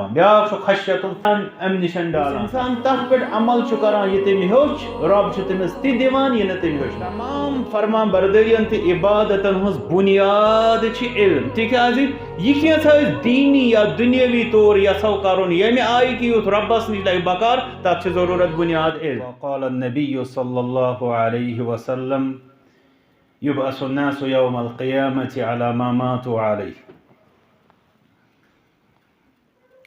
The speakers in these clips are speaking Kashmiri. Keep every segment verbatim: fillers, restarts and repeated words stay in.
بیٛاکھ چھُ خشیت اللہ، اَمہِ نِش ڈالان۔ یُس اِنسان تَتھ پٮ۪ٹھ عمل چھُ کران، یہِ تٔمۍ ہیوٚچھ، رۄب چھُ تٔمِس تہِ دِوان، یہِ نہٕ تٔمۍ ہیوٚچھ۔ تمام فرمان بردٲری تہٕ عبادتن ہٕنٛز بُنیاد چھِ علم، تِکیٛازِ یہِ کینٛژھا أسۍ دیٖنی یا دُنیٲوی طور یژھو کرُن، ییٚمہِ آیہِ کہِ یُتھ رۄبس نِش لگہِ بکار، تَتھ چھِ ضروٗرت بُنیاد علم۔ وقال النبي صلى الله عليه وسلم، يبعث الناس يوم القيامة على ما ماتوا عليه۔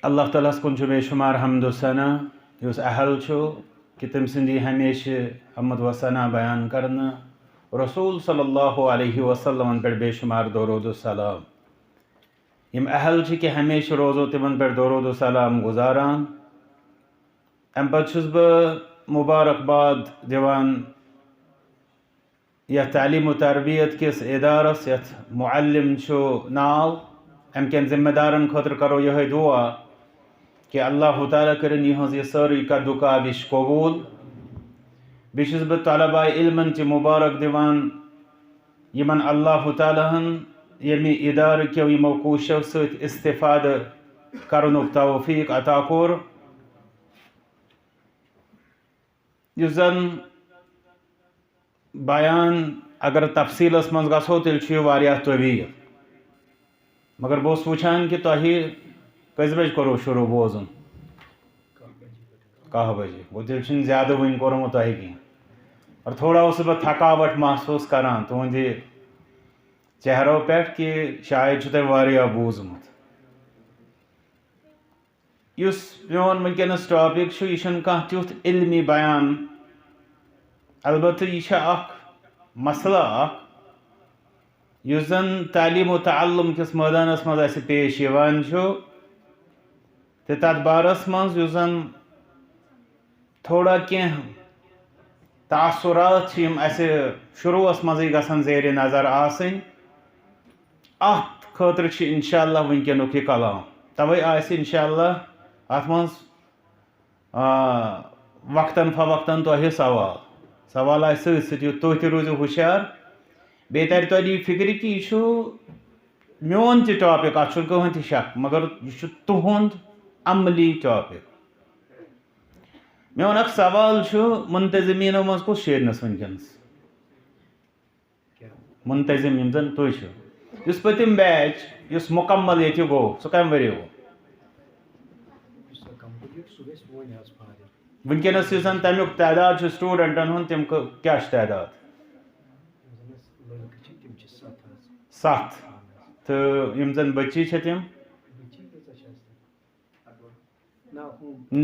اللہ تعالیٰ ہَس کُن چھُ بے شُمار حمد و ثنا، یُس اہل چھُ کہِ تٔمۍ سٕنٛدی ہمیشہِ حمد و ثنا بیان کرنہٕ، رسول صلی اللہ علیہ وسلمن پٮ۪ٹھ بے شُمار درود و سلام۔ یِم اہل چھِ کہِ ہمیشہِ روزو تِمن پٮ۪ٹھ درود و سلام گُزاران۔ اَمہِ پتہٕ چھُس بہٕ مبارکباد دِوان یَتھ تعلیٖم و تربیت کِس ادارس، یَتھ معلم چھُ ناو، اَمہِ کٮ۪ن ذمہ دارن خٲطرٕ کرو یِہوٚے دُعا کہِ اللہ تعالیٰ کٔرِن یِہٕنٛز یہِ سٲرٕے کَدُ کاوِش قبوٗل۔ بیٚیہِ چھُس بہٕ طلباء علمن تہِ مبارک دِوان، یِمن اللہ تعالیٰ ہن ییٚمہِ ادارٕ کیو یِمو کوٗششو سۭتۍ استفادٕ کرنُک توفیق عطا کوٚر۔ یُس زن بیان اگر تفصیلس منٛز گژھو، تیٚلہِ چھُ یہِ واریاہ طویل۔ مگر بہٕ اوسُس وٕچھان کہِ تۄہہِ کٔژِ بجہِ کوٚروٕ شروع بوزُن؟ کاہ بجے۔ گوٚو، تیٚلہِ چھُنہٕ زیادٕ وٕنہِ کوٚرمُت تۄہہِ کینٛہہ۔ اور تھوڑا اوسُس بہٕ تھکاوٹ محسوٗس کران تُہنٛدِ چہرو پٮ۪ٹھ کہِ شاید چھُ تۄہہِ واریاہ بوٗزمُت۔ یُس میون وٕنکیٚنَس ٹاپِک چھُ، یہِ چھُنہٕ کانٛہہ تیُتھ علمی بیان، البتہ یہِ چھےٚ اکھ مسئلہ اکھ، یُس زن تعلیٖم و تعلُم کِس مٲدانَس منٛز اَسہِ پیش یِوان چھُ، تہٕ تَتھ بارَس منٛز یُس زن تھوڑا کینٛہہ تاثرات چھِ، یِم اَسہِ شروٗعس منٛزٕے گژھن زیرِ نظر آسٕنۍ۔ اَتھ خٲطرٕ چھِ انشاءاللہ وٕنکیٚنُک یہِ کلام۔ توے آسہِ انشاءاللہ اَتھ منٛز، آ، وقتاً فوقتاً تۄہہِ سوال۔ سوال آسہِ سۭتۍ سۭتۍ، یُتھ تُہۍ تہِ روٗزِو ہُشیار۔ بیٚیہِ تَرِ تۄہہِ یہِ فِکرِ کہِ یہِ چھُ میون تہِ ٹاپِک، اَتھ چھُنہٕ کٕہٕنۍ تہِ شک، مگر یہِ چھُ تُہُنٛد عملی ٹاپِک۔ میون اکھ سوال چھُ، منتظمیٖنو منٛز کُس شیرنَس وٕنکیٚنَس؟ منتظم یِم زن تُہۍ چھِو، یُس پٔتِم بیچ یُس مُکمل ییٚتہِ گوٚو، سُہ کَمہِ ؤرۍ یہِ گوٚو؟ یُس سا complete، سُہ گژھِ وۄنۍ آز فارغ۔ وٕنکیٚنَس یُس زن تَمیُک تعداد چھُ سٹوٗڈنٹن ہُنٛد، تِم کٲ-، کیٛاہ چھُ تعداد؟ یِم زن اَسہِ لٔڑکہٕ چھِ، تِم چھِ ستھ حظ۔ ستھ۔ تہٕ یِم زن بچی چھِ، تِم؟ بچی کۭژاہ چھِ اَسہِ؟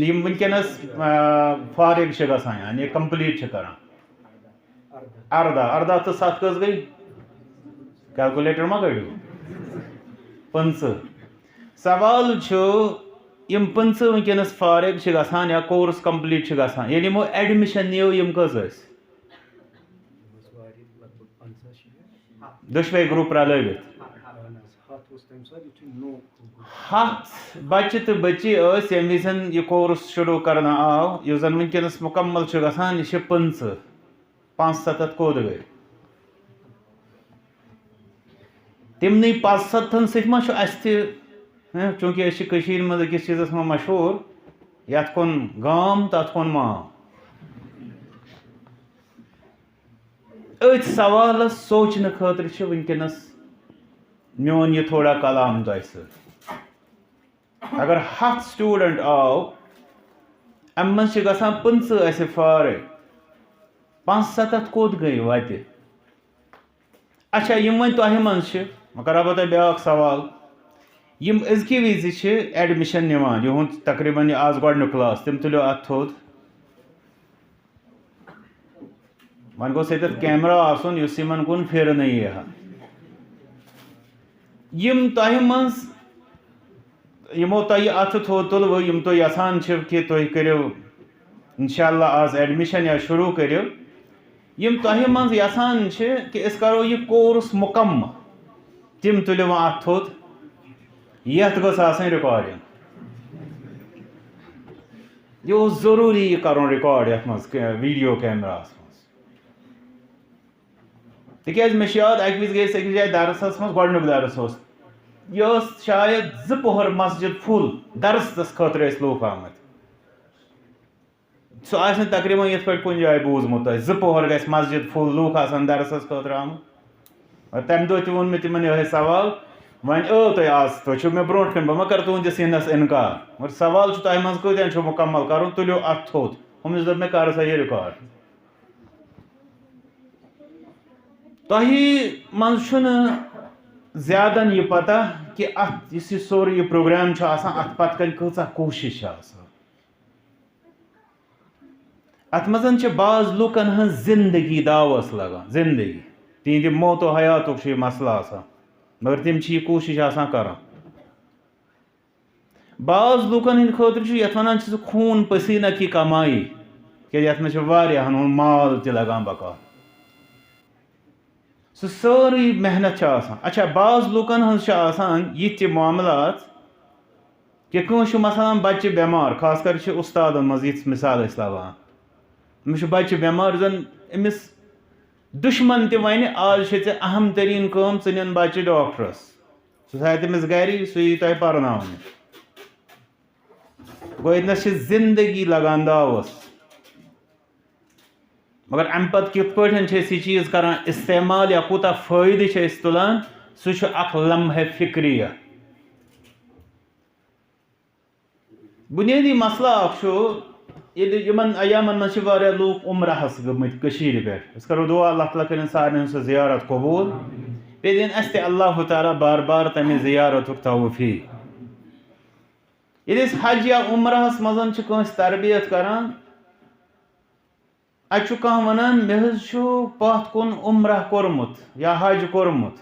یِم وٕنکیٚنَس، آ، فارغ چھِ گژھان، یعنی complete چھِ کران۔ اَرداہ، اَرداہ تہٕ ستھ کٔژ گٔے؟ Calculator ما کٔڑِو؟ پٕنٛژٕہ۔ سوال چھُ، یِم پٕنٛژٕہ وٕنکیٚنَس فارغ چھِ گژھان یا course complete چھِ گژھان، ییٚلہِ یِمو admission نِیو، یِم کٔژ ٲسۍ؟ دۄشوے group رلٲوِتھ۔ ہتھ بچہِ تہٕ بچی ٲسۍ، ییٚمہِ وِزِ یہِ course شروع کرنہٕ آو، یُس زن وٕنکیٚنس مُکمل چھُ گژھان، یہِ چھِ پٕنٛژٕہ۔ پانٛژھ ستتھ کوٚت گٔے؟ تِمنٕے پانٛژھ ستتھن سۭتۍ ما چھُ اَسہِ تہِ، ہہ، چوٗنٛکہِ أسۍ چھِ کٔشیٖرِ منٛز أکِس چیٖزس منٛز مشہوٗر، یتھ کُن گام، تتھ کُن مام۔ أتھۍ سوالس سونچنہٕ خٲطرٕ چھِ وٕنکیٚنس میون یہِ تھوڑا کلام تۄہہِ سۭتۍ۔ اگر ہتھ student آو، امہِ منٛز چھِ گژھان پٕنٛژٕہ اَسہِ فارغ، پانٛژھ ستتھ کوٚت گٔے وتہِ؟ اچھا، یِم وۄنۍ تۄہہِ منٛز چھِ، وۄنۍ کرٕ ہا بہٕ تۄہہِ بیٛاکھ سوال۔ یِم أزکہِ وِزِ چھِ admission نِوان، یِہُنٛد تقریباً یہِ آز گۄڈٕنیُک class، تِم تُلِو اَتھٕ تھوٚد۔ وۄنۍ گوٚژھ ییٚتٮ۪تھ camera آسُن، یُس یِمن کُن پھیرنہٕ یی ہا۔ یِم تۄہہِ منٛز، یِمو تۄہہِ اَتھٕ تھوٚد تُلوٕ، یِم تُہۍ یژھان چھِو کہِ تُہۍ کٔرِو انشاءاللہ آز admission یا شروع کٔرِو، یِم تۄہہِ منٛز یژھان چھِ کہِ أسۍ کرو یہِ course مُکمل، تِم تُلِو وۄنۍ اَتھٕ تھوٚد۔ یَتھ گٔژھ آسٕنۍ recording۔ یہِ اوس ضروٗری یہِ کرُن record یَتھ منٛز، video camera ہَس منٛز۔ تِکیٛازِ مےٚ چھُ یاد، اَکہِ وِزِ گٔے أسۍ أکِس جایہِ درسَس منٛز، گۄڈٕنیُک درس اوس۔ یہِ ٲس شاید زٕ پۄہر مسجد فُل درسس خٲطرٕ ٲسۍ لوٗکھ آمٕتۍ۔ سُہ آسہِ نہٕ تقریباً یِتھ پٲٹھۍ کُنہِ جایہِ بوٗزمُت آسہِ، زٕ پۄہر گژھِ مسجد فُل لوٗکھ آسن درسس خٲطرٕ آمٕتۍ۔ مگر تَمہِ دۄہ تہِ ووٚن مےٚ تِمن یِہوٚے سوال، وۄنۍ ٲو تۄہہِ آز، تُہۍ چھِو مےٚ برونٛٹھ کَنہِ، بہٕ ما کَرٕ تُہنٛدِس یِنس اِنکار؟ مگر سوال چھُ، تۄہہِ منٛز کۭتیاہ چھُو مُکمل کَرُن؟ تُلِو اَتھ تھوٚد۔ ہُمِس دوٚپ مےٚ، کَر سا یہِ ریکارڈ۔ تۄہہِ منٛز چھُنہٕ زیادَن یہِ پَتہ کہِ اَتھ، یُس یہِ سورُے یہِ پروگرام چھُ آسان، اَتھ پَتہٕ کَنہِ کۭژاہ کوٗشِش چھِ آسان۔ اَتھ منٛز چھِ بعض لُکَن ہٕنٛز زِندگی داوَس لَگان، زِندگی۔ تِہِنٛدِ موت و حیاتُک چھُ یہِ مسلہٕ آسان، مگر تِم چھِ یہِ کوٗشِش آسان کَران۔ بعض لوٗکن ہٕنٛدِ خٲطرٕ چھُ یَتھ وَنان چھِ سُہ خوٗن پسیٖنہ کی کمائی، کیٛازِ یَتھ منٛز چھِ واریاہَن ہُنٛد مال تہِ لَگان بکار۔ سُہ سٲرٕے محنت چھِ آسان۔ اچھا، بعض لوٗکن ہٕنٛز چھِ آسان یِتھۍ تہِ معاملات کہِ کٲنٛسہِ چھُ مثلاً بَچہِ بٮ۪مار، خاص کر چھِ اُستادَن منٛز یِژھ مِثال أسۍ لَوان۔ أمِس چھُ بَچہِ بٮ۪مار، زَن أمِس دُشمَن تہِ وَنہِ، "آز چھےٚ ژےٚ اہم تریٖن کٲم، ژٕ نِن بَچہِ ڈاکٹرَس۔" سُہ تھایہِ تٔمِس گرِ، سُہ یی تۄہہِ پرناونہِ۔ گوٚو، ییٚتنَس چھِ زِندگی لگان داوَس۔ مگر اَمہِ پَتہٕ کِتھ پٲٹھۍ چھِ أسۍ یہِ چیٖز کران استعمال یا کوٗتاہ فٲیدٕ چھِ أسۍ تُلان، سُہ چھُ اکھ لمحہ فکریہ۔ بُنیٲدی مسلہٕ اکھ چھُ، ییٚلہِ یِمن ایامن منٛز چھِ واریاہ لوٗکھ عمرہس گٔمٕتۍ کٔشیٖرِ پٮ۪ٹھ۔ أسۍ کرو دُعا، اللہ تعالیٰ کٔرِن سارنٕے ہٕنٛز سۄ زیارت قبوٗل۔ بیٚیہِ دِن اَسہِ تہِ اللہ تعالیٰ بار بار تَمہِ زیارتُک توفیٖق۔ ییٚلہِ أسۍ حج یا عمرہس منٛز چھِ کٲنٛسہِ تربیت کران، اَتہِ چھُ کانٛہہ وَنان، "مےٚ حظ چھُ پَتھ کُن عمرہ کوٚرمُت یا حج کوٚرمُت۔"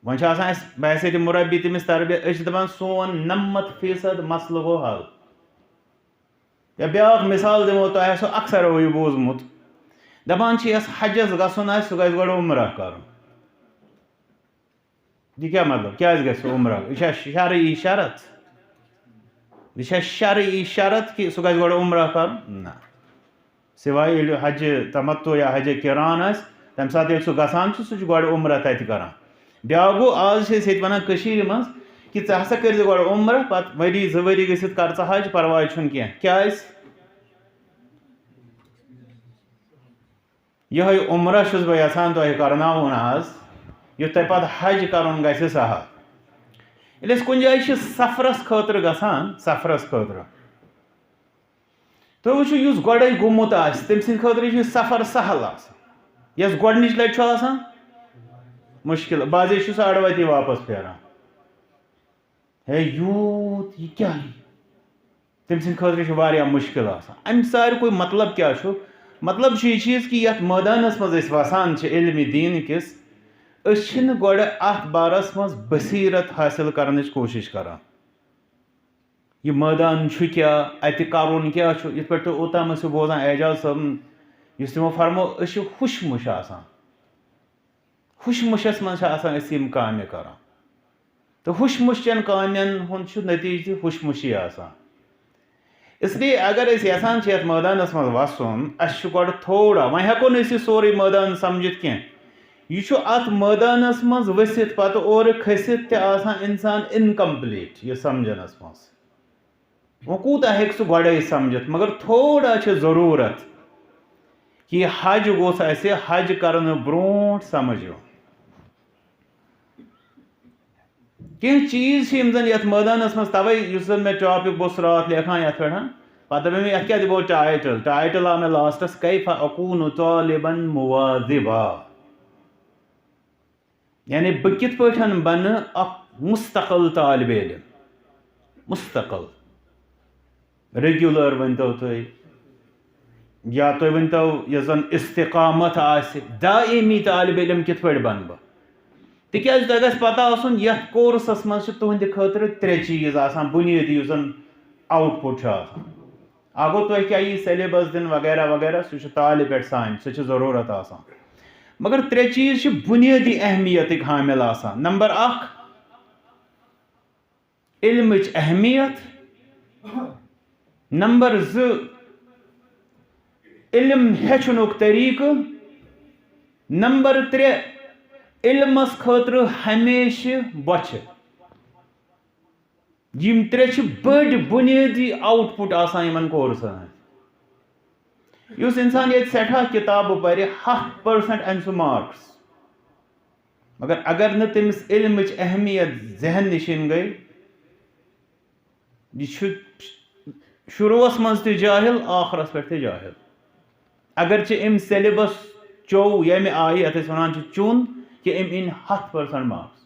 وۄنۍ چھُ آسان اَسہِ بحیثیت مربی تٔمِس تربیت، أسۍ چھِ دَپان، "سون نَمَتھ فیٖصد مسلہٕ گوٚو حل۔" یا بیٛاکھ مثال دِمو تۄہہِ، آسیو اکثر یہِ بوٗزمُت، دَپان چھِ، یَس حجَس گژھُن آسہِ، سُہ گژھِ گۄڈٕ عمرہ کَرُن۔ یہِ کیٛاہ مطلب؟ کیٛازِ گژھِ سُہ عمرہ؟ یہِ چھا شرعی شرط؟ یہِ چھا شرعی شرط کہِ سُہ گژھِ گۄڈٕ عمرہ کرُن؟ نہ۔ سوائے ییٚلہِ حجہِ تمتع یا حجہِ قران آسہِ، تَمہِ ساتہٕ ییٚلہِ سُہ گژھان چھُ، سُہ چھُ گۄڈٕ عمرہ تَتہِ کران۔ بیٛاکھ گوٚو، آز چھِ أسۍ ییٚتہِ وَنان کٔشیٖرِ منٛز کہِ ژٕ ہسا کٔرۍ زِ گۄڈٕ عمرہ، پَتہٕ ؤری زٕ ؤری گٔژھِتھ کر ژٕ حج، پرواے چھُنہٕ کینٛہہ۔ کیٛازِ؟ یِہوٚے عمرہ چھُس بہٕ یَژھان تۄہہِ کرناوُن آز، یُتھ تۄہہِ پَتہٕ حج کَرُن گژھِ سہل۔ ییٚلہِ أسۍ کُنہِ جایہِ چھِ سفرَس خٲطرٕ گژھان، سفرَس خٲطرٕ، تُہۍ وٕچھِو، یُس گۄڈَے گوٚمُت آسہِ، تٔمۍ سٕنٛدِ خٲطرٕ چھُ یہِ سفر سہل آسان۔ یَس گۄڈٕنِچ لَٹہِ چھُ آسان مُشکِل، بعضے چھُ سُہ اَڑٕ وَتی واپَس پھیران۔ ہے یوٗت، یہِ کیٛاہ یہِ؟ تٔمۍ سٕنٛدِ خٲطرٕ چھُ واریاہ مُشکِل آسان۔ اَمہِ ساروی کھۄتہٕ مطلب کیٛاہ چھُ؟ مطلب چھُ یہِ چیٖز کہِ یَتھ مٲدانَس منٛز أسۍ وَسان چھِ علمِ دیٖن کِس، أسۍ چھِنہٕ گۄڈٕ اَتھ بارَس منٛز بصیٖرت حٲصِل کَرنٕچ کوٗشِش کَران۔ یہِ مٲدان چھُ کیٛاہ؟ اَتہِ کَرُن کیٛاہ چھُ؟ یِتھ پٲٹھۍ تُہۍ اوٚتام ٲسِو بوزان اعجاز صٲبُن، یُس تِمو فرموو، أسۍ چھِ ہُشمُش آسان۔ ہُشمُشَس منٛز چھِ آسان أسۍ یِم کامہِ کَران۔ تہٕ ہُشمُش چٮ۪ن کامٮ۪ن ہُنٛد چھُ نتیٖجہٕ تہِ ہُشمُشی آسان۔ اس لیے اگر أسۍ یژھان چھِ یتھ مٲدانس منٛز وسُن، اسہِ چھُ گۄڈٕ تھوڑا، وۄنۍ ہٮ۪کو نہٕ أسۍ یہِ سورُے مٲدان سمجھِتھ کینٛہہ۔ یہِ چھُ اتھ مٲدانس منٛز ؤسِتھ پتہٕ اورٕ کھٔسِتھ تہِ آسان انسان incomplete یہِ سمجھنس منٛز۔ وۄنۍ کوٗتاہ ہیٚکہِ سُہ گۄڈَے سَمجھِتھ، مگر تھوڑا چھِ ضروٗرت کہِ یہِ حج گوٚژھ اَسہِ حج کرنہٕ برونٛٹھ سَمجھ یُن۔ کینٛہہ چیٖز چھِ یِم زَن یَتھ مٲدانَس منٛز، تَوَے یُس زَن مےٚ ٹاپِک بہٕ اوسُس راتھ لیکھان یَتھ پٮ۪ٹھ، پَتہٕ دَپے مےٚ، یَتھ کیٛاہ دِمو ٹایٹٕل؟ ٹایٹٕل آو مےٚ لاسٹَس، کیف اکون طالباً مواظبا۔ یعنی بہٕ کِتھ پٲٹھۍ بنہٕ اکھ مستقل طالب علم، مستقل، ریگولر ؤنۍتو تُہۍ، یا تُہۍ ؤنۍتو یۄس زن استقامت آسہِ، دائمی طالب علم کِتھ پٲٹھۍ بنہٕ بہٕ؟ تِکیازِ تۄہہِ گژھِ پتہ آسُن، یتھ کورسس منٛز چھِ تُہنٛدِ خٲطرٕ ترٛےٚ چیٖز آسان بُنیٲدی، یُس زن آوُٹ پُٹ چھُ آسان۔ اکھ گوٚو تۄہہِ کیٛاہ یی سیلیبس دِنہٕ وغیرہ وغیرہ، سُہ چھُ طالب پٮ۪ٹھ سانہِ، سُہ چھِ ضروٗرت آسان۔ مگر ترٛےٚ چیٖز چھِ بُنیٲدی اہمیتٕکۍ حامل آسان۔ نمبر اکھ، علمٕچ اہمیت۔ نمبر زٕ، علم ہیٚچھنُک طریٖقہٕ۔ نمبر ترٛےٚ، علمس خٲطرٕ ہمیشہٕ بۄچھِ۔ یِم ترٛےٚ چھِ بٔڑۍ بُنیٲدی آوُٹ پُٹ آسان یِمن کورسن ہٕنٛدۍ۔ یُس اِنسان ییٚتہِ سٮ۪ٹھاہ کِتابہٕ پَرِ، ہَتھ پٔرسنٹ اَنہِ سُہ مارکس۔ مگر اگر نہٕ تٔمِس علمٕچ اہمیت ذہن نِشِن گٔے، یہِ چھُ شروٗعس منٛز تہِ جٲہِل، ٲخرس پٮ۪ٹھ تہِ جٲہِل۔ اگرچہِ أمۍ سیلبس چوٚو ییٚمہِ آیہِ، یَتھ أسۍ وَنان چھِ چوٚن، کہِ أمۍ أنۍ ہَتھ پٔرسنٹ مارکس۔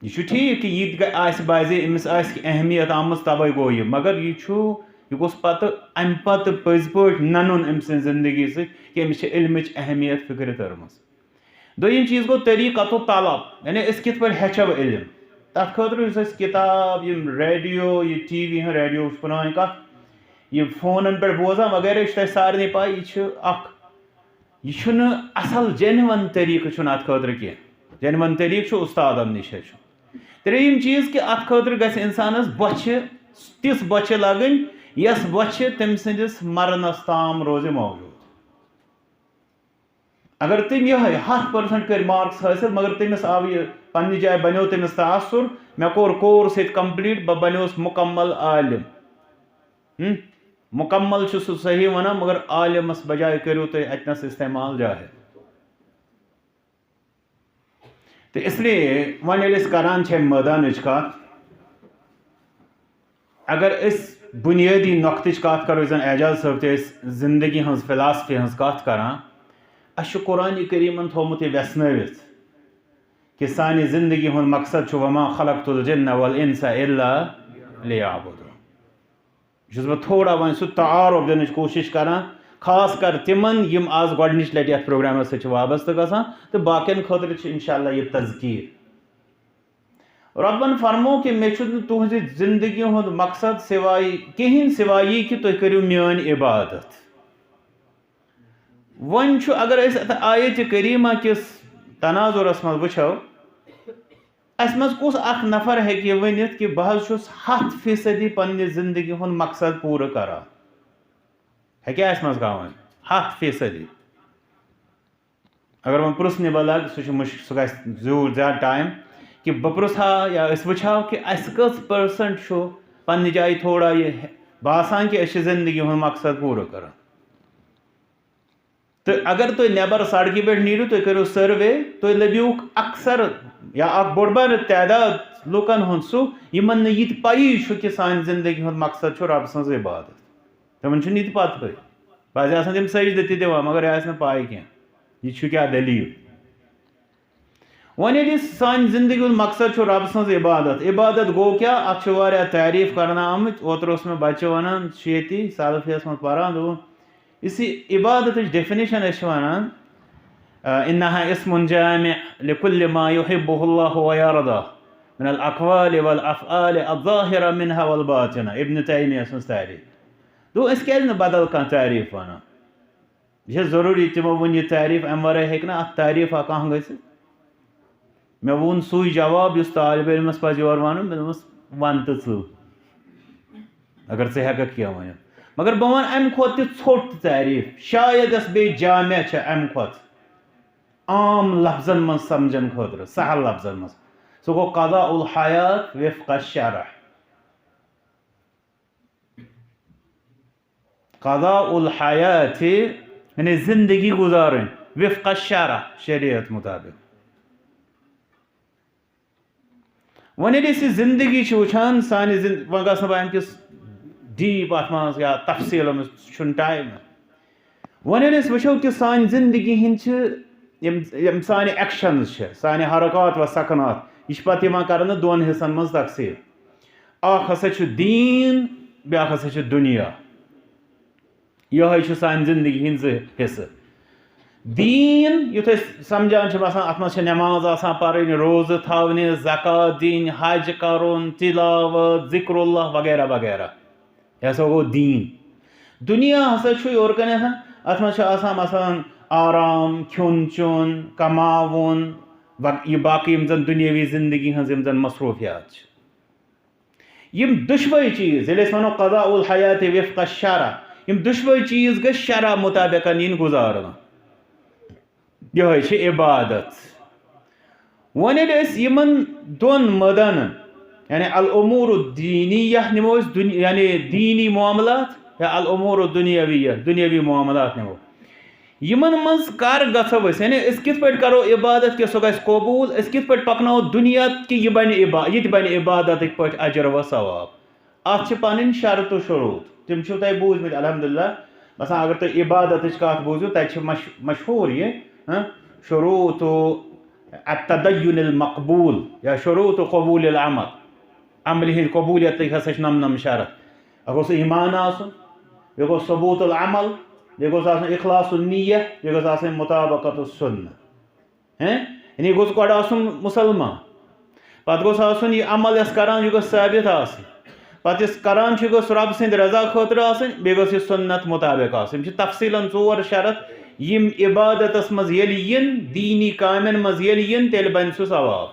یہِ چھُ ٹھیٖک کہِ یہِ تہِ گژھِ، آسہِ باسہِ أمِس آسہِ اہمیت آمٕژ، تَوَے گوٚو یہِ، مگر یہِ چھُ، یہِ گوٚژھ پَتہٕ، اَمہِ پَتہٕ پٔزۍ پٲٹھۍ نَنُن أمۍ سٕنٛزِ زِندگی سۭتۍ کہِ أمِس چھِ علمٕچ اہمیت فِکرِ تٔرمٕژ۔ دوٚیِم چیٖز گوٚو طریٖقہ تہٕ طلب، یعنی أسۍ کِتھ پٲٹھۍ ہیٚچھو علم۔ تَتھ خٲطرٕ یُس اَسہِ کِتاب، یِم ریڈیو، یہِ ٹی وی ہُنٛد، ریڈیو چھُ پرٛٲنۍ کَتھ، یہِ فونَن پٮ۪ٹھ بوزان وغیرہ، یہِ چھُ تۄہہِ سارنٕے پَے، یہِ چھُ اَکھ، یہِ چھُنہٕ اَصٕل جینوَن طریٖقہٕ چھُنہٕ اَتھ خٲطرٕ کینٛہہ۔ جینوَن طریٖقہٕ چھُ اُستادَن نِش ہیٚچھُن۔ ترٛیٚیِم چیٖز کہِ اَتھ خٲطرٕ گژھِ اِنسانَس بۄچھِ، تِژھ بۄچھِ لَگٕنۍ، یۄس بۄچھِ تٔمۍ سٕنٛدِس مَرنَس تام روزِ موجوٗد۔ اگر تٔمۍ یِہوٚے ہَتھ پٔرسنٹ کٔرۍ مارکس حٲصِل، مگر تٔمِس آو یہِ پننہِ جایہِ، بنیو تٔمِس تاثر، مےٚ کوٚر کورس ییٚتہِ کمپلیٖٹ، بہٕ بنیوس مکمل عالم۔ ہم؟ مکمل چھُ سُہ صحیح وَنان، مگر عالمس بجایہِ کٔرِو تُہۍ اَتنَس استعمال جاہل۔ تہٕ اس لیے وۄنۍ ییٚلہِ أسۍ کران چھِ اَمہِ مٲدانٕچ کَتھ، اگر أسۍ بُنیٲدی نۄقطٕچ کَتھ کَرو، یُس زَن اعجاز صٲب تہِ ٲسۍ زِندگی ہٕنٛز، فِلاسفی ہٕنٛز کَتھ کَران، اَسہِ چھُ قرآنِ کریٖمَن تھوٚومُت یہِ وٮ۪ژھنٲوِتھ کہِ سانہِ زِندگی ہُنٛد مقصد چھُ، "وما خلقت الجن والانس الا لیعبدون۔" یہِ چھُس بہٕ تھوڑا وۄنۍ سُہ تعارُف دِنٕچ کوٗشِش کَران، خاص کر تِمَن یِم آز گۄڈٕنِچ لَٹہِ یَتھ پروگرامَس سۭتۍ چھِ وابستہٕ گژھان، تہٕ باقیَن خٲطرٕ چھِ اِنشاء اللہ یہِ تذکیٖر۔ رۄبن فرموو کہِ مےٚ چھُنہٕ تُہنٛزِ زندگی ہُنٛد مقصد سوائے، کِہیٖنۍ سوائے یہِ کہِ تُہۍ کٔرِو میٲنۍ عبادت۔ وۄنۍ چھُ، اگر أسۍ اتھ آیتِ کریمہ کِس تناظرس منٛز وٕچھو، اسہِ منٛز کُس اکھ نفر ہیٚکہِ یہِ ؤنِتھ کہِ بہٕ حظ چھُس ہتھ فیصدی پننہِ زندگی ہُنٛد مقصد پوٗرٕ کران؟ ہیٚکیٛاہ اسہِ منٛز کانٛہہ ؤنِتھ؟ ہتھ فیصدی۔ اگر وۄنۍ پرٛژھ نِبہ لگ، سُہ چھُ مُشک-، سُہ گژھِ زیوٗٹھ زیادٕ ٹایم کہِ بہٕ پرٛژھ ہا یا أسۍ وٕچھ ہاو کہِ اَسہِ کٔژ پٔرسنٹ چھُ پنٛنہِ جایہِ تھوڑا یہِ باسان کہِ أسۍ چھِ زندگی ہُنٛد مقصد پوٗرٕ کران۔ تہٕ اگر تُہۍ نٮ۪بر سڑکہِ پٮ۪ٹھ نیٖرِو، تُہۍ کٔرِو سٔروے، تُہۍ لٔبِو اکثر یا اکھ بوٚڑ بارٕ تعداد لُکن ہُنٛد سُہ، یِمن نہٕ یہِ تہِ پَیی چھُ کہِ سانہِ زندگی ہُنٛد مقصد چھُ رۄب سٕنٛز عبادت۔ تِمن چھُنہٕ یہِ تہِ پتہٕے۔ بعضے آسان تِم سجدٕ تہِ دِوان، مگر یہِ آسہِ نہٕ پاے کینٛہہ، یہِ چھُ کیٛاہ دٔلیٖل۔ وۄنۍ ییٚلہِ سانہِ زندگی ہُنٛد مقصد چھُ رۄب سٕنٛز عبادت، عبادت گوٚو کیٛاہ؟ اتھ چھِ واریاہ تعریٖف کرنہٕ آمٕتۍ۔ اوترٕ اوس مےٚ بچہٕ ونان، چھُ ییٚتی سلفیس منٛز پران، دوٚپُن، یُس یہِ عبادتٕچ definition أسۍ چھِ ونان، آ، انہا اسم جامع لکل ما یحبہ اللہ و یرضہ من الاقوال والافعال الظاہرہ منہا والباطنہ، ابن تیمیہ سٕنٛز تعریٖف۔ دوٚپُن، أسۍ کیٛازِ نہٕ بدل کانٛہہ تعریٖف ونان؟ یہِ چھا ضروٗری تِمو ووٚن یہِ تعریٖف، امہِ ورٲے ہیٚکہِ نہٕ اتھ تعریٖفا کانٛہہ گٔژھِتھ؟ مےٚ ووٚن سُے جواب یُس طالب علمس پزِ یورٕ ونُن، مےٚ دوٚپمس، ون تہٕ ژٕ، اگر ژٕ ہیٚککھ کینٛہہ ؤنِتھ۔ مگر بہٕ ونہٕ امہِ کھۄتہٕ تہِ ژھوٚٹ تعریٖف، شاید یۄس بیٚیہِ جامع چھےٚ امہِ کھۄتہٕ عام لفظن منٛز سمجھن خٲطرٕ، سہل لفظن منٛز۔ سُہ گوٚو قضاء الحیات وفق الشرع۔ قضاء الحیات، یعنی زندگی گزارٕنۍ وفق الشرع، شریعت مطابق۔ وۄنۍ ییٚلہِ أسۍ یہِ زندگی چھِ وٕچھان، سانہِ زند-، وۄنۍ گژھٕ نہٕ بہٕ اَمہِ کِس deep اَتھ منٛز یا تفصیٖلَن منٛز، چھُنہٕ ٹایم۔ وۄنۍ ییٚلہِ أسۍ وٕچھو کہِ سانہِ زندگی ہِنٛدۍ چھِ یِم، یِم سانہِ actions چھِ، سانہِ حرکات و سکنات، یہِ چھِ پَتہٕ یِوان کرنہٕ دۄن حصن منٛز تقسیٖم۔ اکھ ہسا چھُ دیٖن، بیٛاکھ ہسا چھُ دُنیا۔ یِہوٚے چھُ سانہِ زندگی ہِنٛدۍ زٕ حصہٕ۔ دیٖن، یُتھ أسۍ سمجھان چھِ، باسان، اَتھ منٛز چھِ نٮ۪ماز آسان پَرٕنۍ، روزٕ تھاونہِ، زکوٰۃ دِنۍ، حج کَرُن، تلاوت، ذکر اللہ وغیرہ وغیرہ۔ یہِ ہسا گوٚو دیٖن۔ دُنیا ہسا چھُ یورٕ کَنٮ۪تھ، اَتھ منٛز چھُ آسان، مثلاً، آرام، کھیوٚن چیوٚن، کماوُن، وغ-، یہِ باقٕے یِم زَن دُنیٲوی زندگی ہٕنٛز یِم زَن مصروٗفیات چھِ۔ یِم دُشوَے چیٖز، ییٚلہِ أسۍ وَنو قضاء الحیات وفق الشرع، یِم دُشوَے چیٖز گٔژھۍ شرع مطابقن یِنۍ گُزارنہٕ۔ یِہوٚے چھِ عبادت۔ وۄنۍ ییٚلہِ أسۍ یِمن دۄن مٲدانن، یعنی الامور الدینیہ نِمو أسۍ دُنیا، یعنی دیٖنی معاملات، یا الامور الدنیاویہ، دُنیاوی معاملات نِمو، یِمن منٛز کر گژھو أسۍ؟ یعنی أسۍ کِتھ پٲٹھۍ کرو عبادت کہِ سُہ گژھِ قبوٗل؟ أسۍ کِتھ پٲٹھۍ پکناوو دُنیا کہِ یہِ بنہِ عبا-، یہِ تہِ بنہِ عبادتٕکۍ پٲٹھۍ اجر و ثواب؟ اتھ چھِ پنٕنۍ شرط و شروٗط، تِم چھِو تۄہہِ بوٗزمٕتۍ الحمدللہ۔ مثلاً اگر تُہۍ عبادتٕچ کتھ بوٗزِو، تتہِ چھِ مش-، مشہوٗر یہِ، ہاں، شروٗط التدین المقبول یا شروٗط قبول العمل، عملہِ ہٕنٛدۍ قبولیتٕکۍ ہسا چھِ نم نم شرط۔ اکھ گوٚژھ ایمان آسُن، بیٚیہِ گوٚژھ ثبوت العمل، بیٚیہِ گوٚژھ آسُن اخلاص النیہ، بیٚیہِ گوٚژھ آسٕنۍ مطابقت السنہ۔ ہیں؟ یعنی گوٚژھ گۄڈٕ آسُن مُسلمان، پتہٕ گوٚژھ آسُن یہِ عمل یۄس کران، یہِ گوٚژھ ثٲبت آسٕنۍ۔ پتہٕ یُس کران چھُ، یہِ گوٚژھ رۄب سٕنٛدِ رضا خٲطرٕ آسٕنۍ، بیٚیہِ گوٚژھ یہِ سُنت مطابق آسٕنۍ۔ یِم چھِ تفصیٖلاً ژور شرط، یِم عبادتس منٛز ییٚلہِ یِن، دیٖنی کامٮ۪ن منٛز ییٚلہِ یِن، تیٚلہِ بنہِ سُہ ثواب۔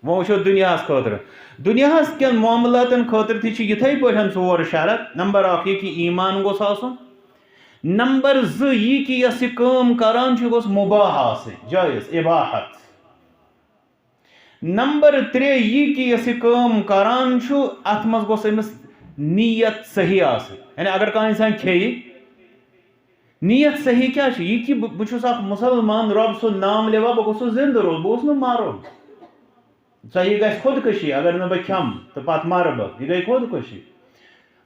وۄنۍ وٕچھو دُنیاہَس خٲطرٕ۔ دُنیاہَس کٮ۪ن معاملاتَن خٲطرٕ تہِ چھِ یِتھَے پٲٹھۍ ژور شرط۔ نمبر اکھ یہِ کہِ ایٖمان گوٚژھ آسُن۔ نمبر زٕ یہِ کہِ یۄس یہِ کٲم کران چھُ، یہِ گوٚژھ مُباح آسٕنۍ، جٲیِز، اِباحت۔ نمبر ترٛےٚ یہِ کہِ یۄس یہِ کٲم کران چھُ، اَتھ منٛز گوٚژھ أمِس نیت صحیح آسٕنۍ۔ یعنی اگر کانٛہہ اِنسان کھیٚیہِ، نیت صحیح کیٛاہ چھِ؟ یہِ کہِ بہٕ، بہٕ چھُس اکھ مُسلمان، رۄب سُنٛد نام لِوان، بہٕ گوٚژھُس زِندٕ روزُن، بہٕ گوٚژھُس نہٕ مَرُن۔ ژےٚ یہِ گژھِ خودکشی، اگر نہٕ بہٕ کھٮ۪مہٕ تہٕ پتہٕ مَرٕ بہٕ، یہِ گٔے خودکشی۔